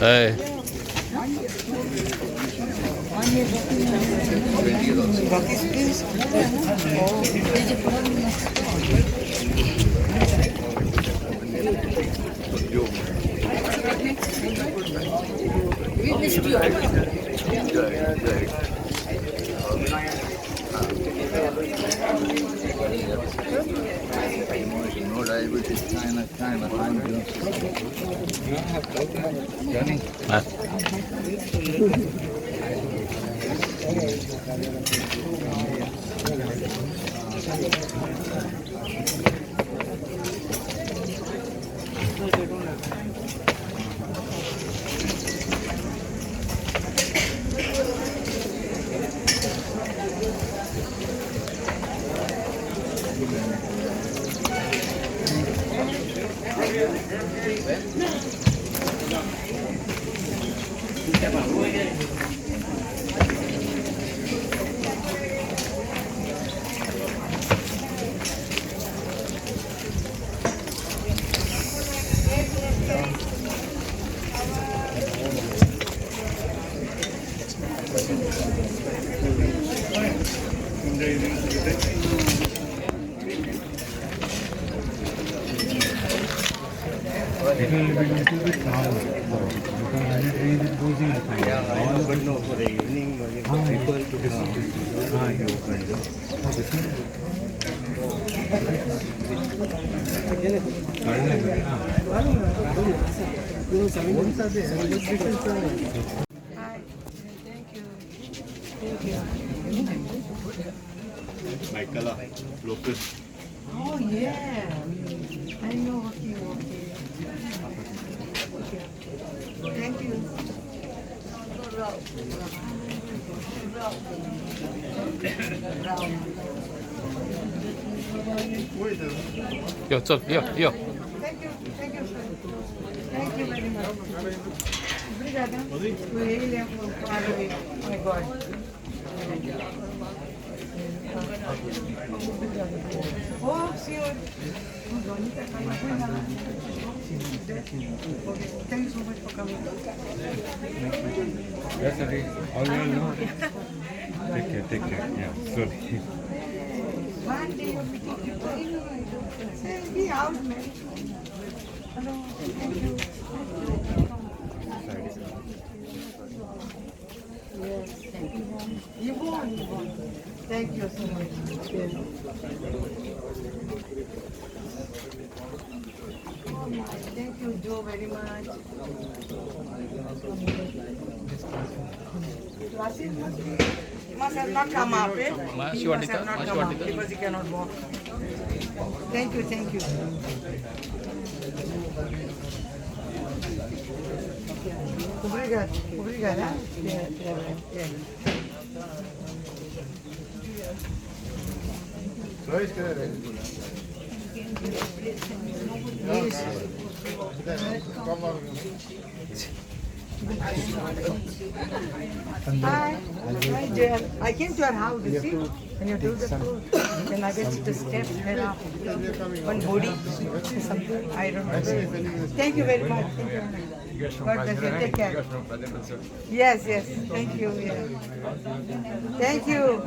हय. No diabetes, China, China, China. It will be little bit calm because when it rains, it goes in. Yeah, but no, for the evening, people to come. Ah, you open. Hi. Thank you. Thank you. Michaela Lopez. Oh yeah. I know. Okay, okay. Thank you. यो चल यो यो. Thank you. Thank you, sir. Thank you very much. Obrigada. William, Father, my God. Oh, senhor. Thank you so much for coming. Yes, sir. All well, no? Take care, take care. Yeah, sorry. One day you're meeting people. Say, be out, man. Hello. Thank you. Yes. Yvonne, Yvonne. Thank you so much. Yes. Oh my, thank you, Joe, very much. Must have not come up, eh? मातशी He वाट must दिता have not मातशी come वाट up दिता. because he cannot walk. Thank you, thank you. Obrigada. Obrigada. Yeah, yeah, yeah. Hi. Hi, dear. I came to your house, you see, and you do the food. Then I get the steps there are one body, something, I don't know. Thank you very much. Thank you. God bless you. Take care. Yes, yes. Thank you. Yeah. Thank you.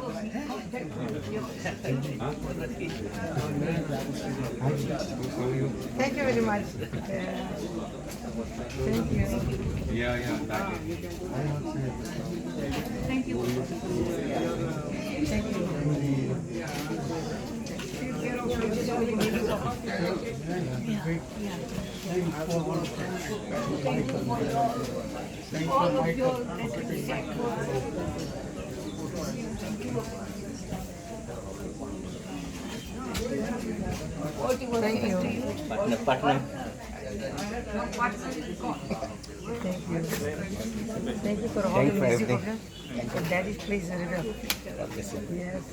Thank you very much. Yeah. Thank you. Yeah, yeah. Thank you. Thank you. Thank you for all of your Thank you. Partner partner. Thank you. Thank you for all Thank the you for music everything. program. And Daddy plays very well. God bless you. Yes.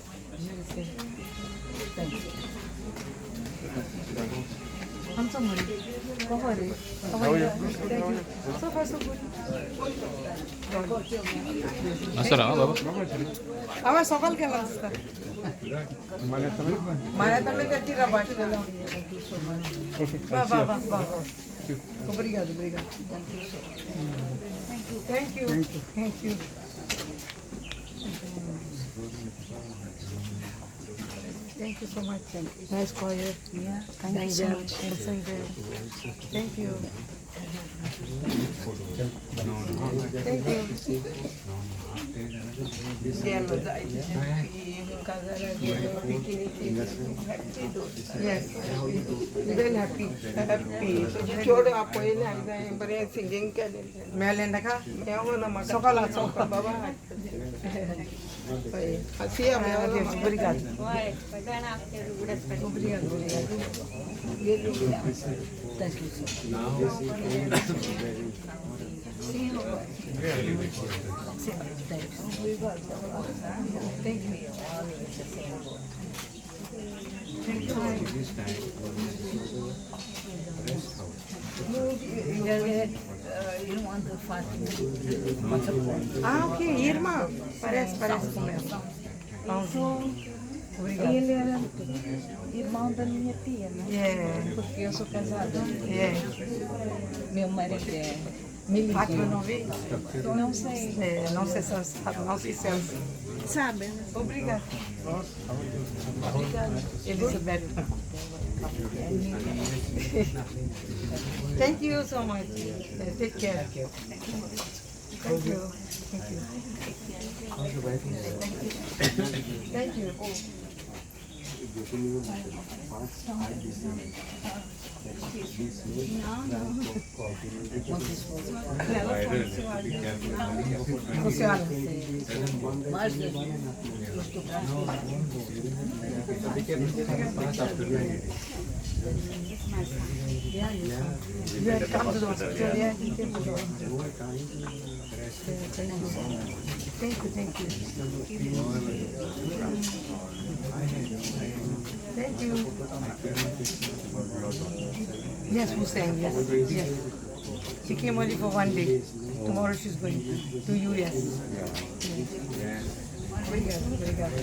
Yes. Thank you. I'm so sorry. How are you? How are you? Thank you. So far, so good. आसा हा बाबा. আমার সকাল কেমন অবস্থা? মানে তুমি tira baixo. Vá, vá, vá, vá. Obrigado, obrigado. Thank you. Thank you. Thank you. Thank you so much. Nice choir. Yeah, thank you so much. Thank you. Thank you. Yes, well happy. Happy. चोड पयलें आयज बरें singing केलें मेळ्ळें ताका मेळोंक ना म्हाका सकाळ सकाळ बाबा Obrigada. Obrigada. Thank you so much. Thank you. Ah, ok, irmã. Parece com ela. Obrigada. Ele era irmão da minha tia, né? Yeah. Porque eu sou casada. Yeah. Meu marido é militar. Fátima não vi? Não sei. É, não sei se ela sabe, não sei se ela sabe. Obrigada. Obrigada. Elizabeth. Thank you so much. Take care. Thank you. Thank you. Thank you. Funciona. You had come to the hospital, yeah, he came to the hospital. Thank you, thank you. Thank you. Yes, Hussein, yes, yes. She came only for one day. Tomorrow she's going to US. Obrigada, obrigada.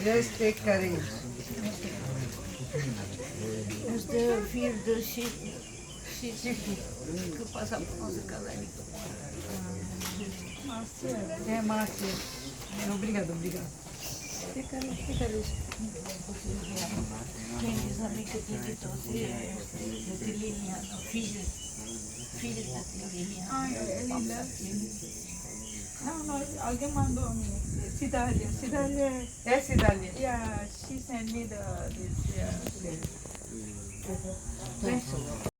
Just take courage. Os de vir de Chico, que passa por nossa casa ali. Márcia. É, Márcia. Obrigada, obrigada. Fica ali, fica ali. Quem diz a mim que tinha que torcer, da Tilínia, filha da Tilínia. Ai, é linda. Não, não, alguém mandou a mim. Cidália, Cidália. É Cidália? Yeah, she sent me this, yeah. Thank you.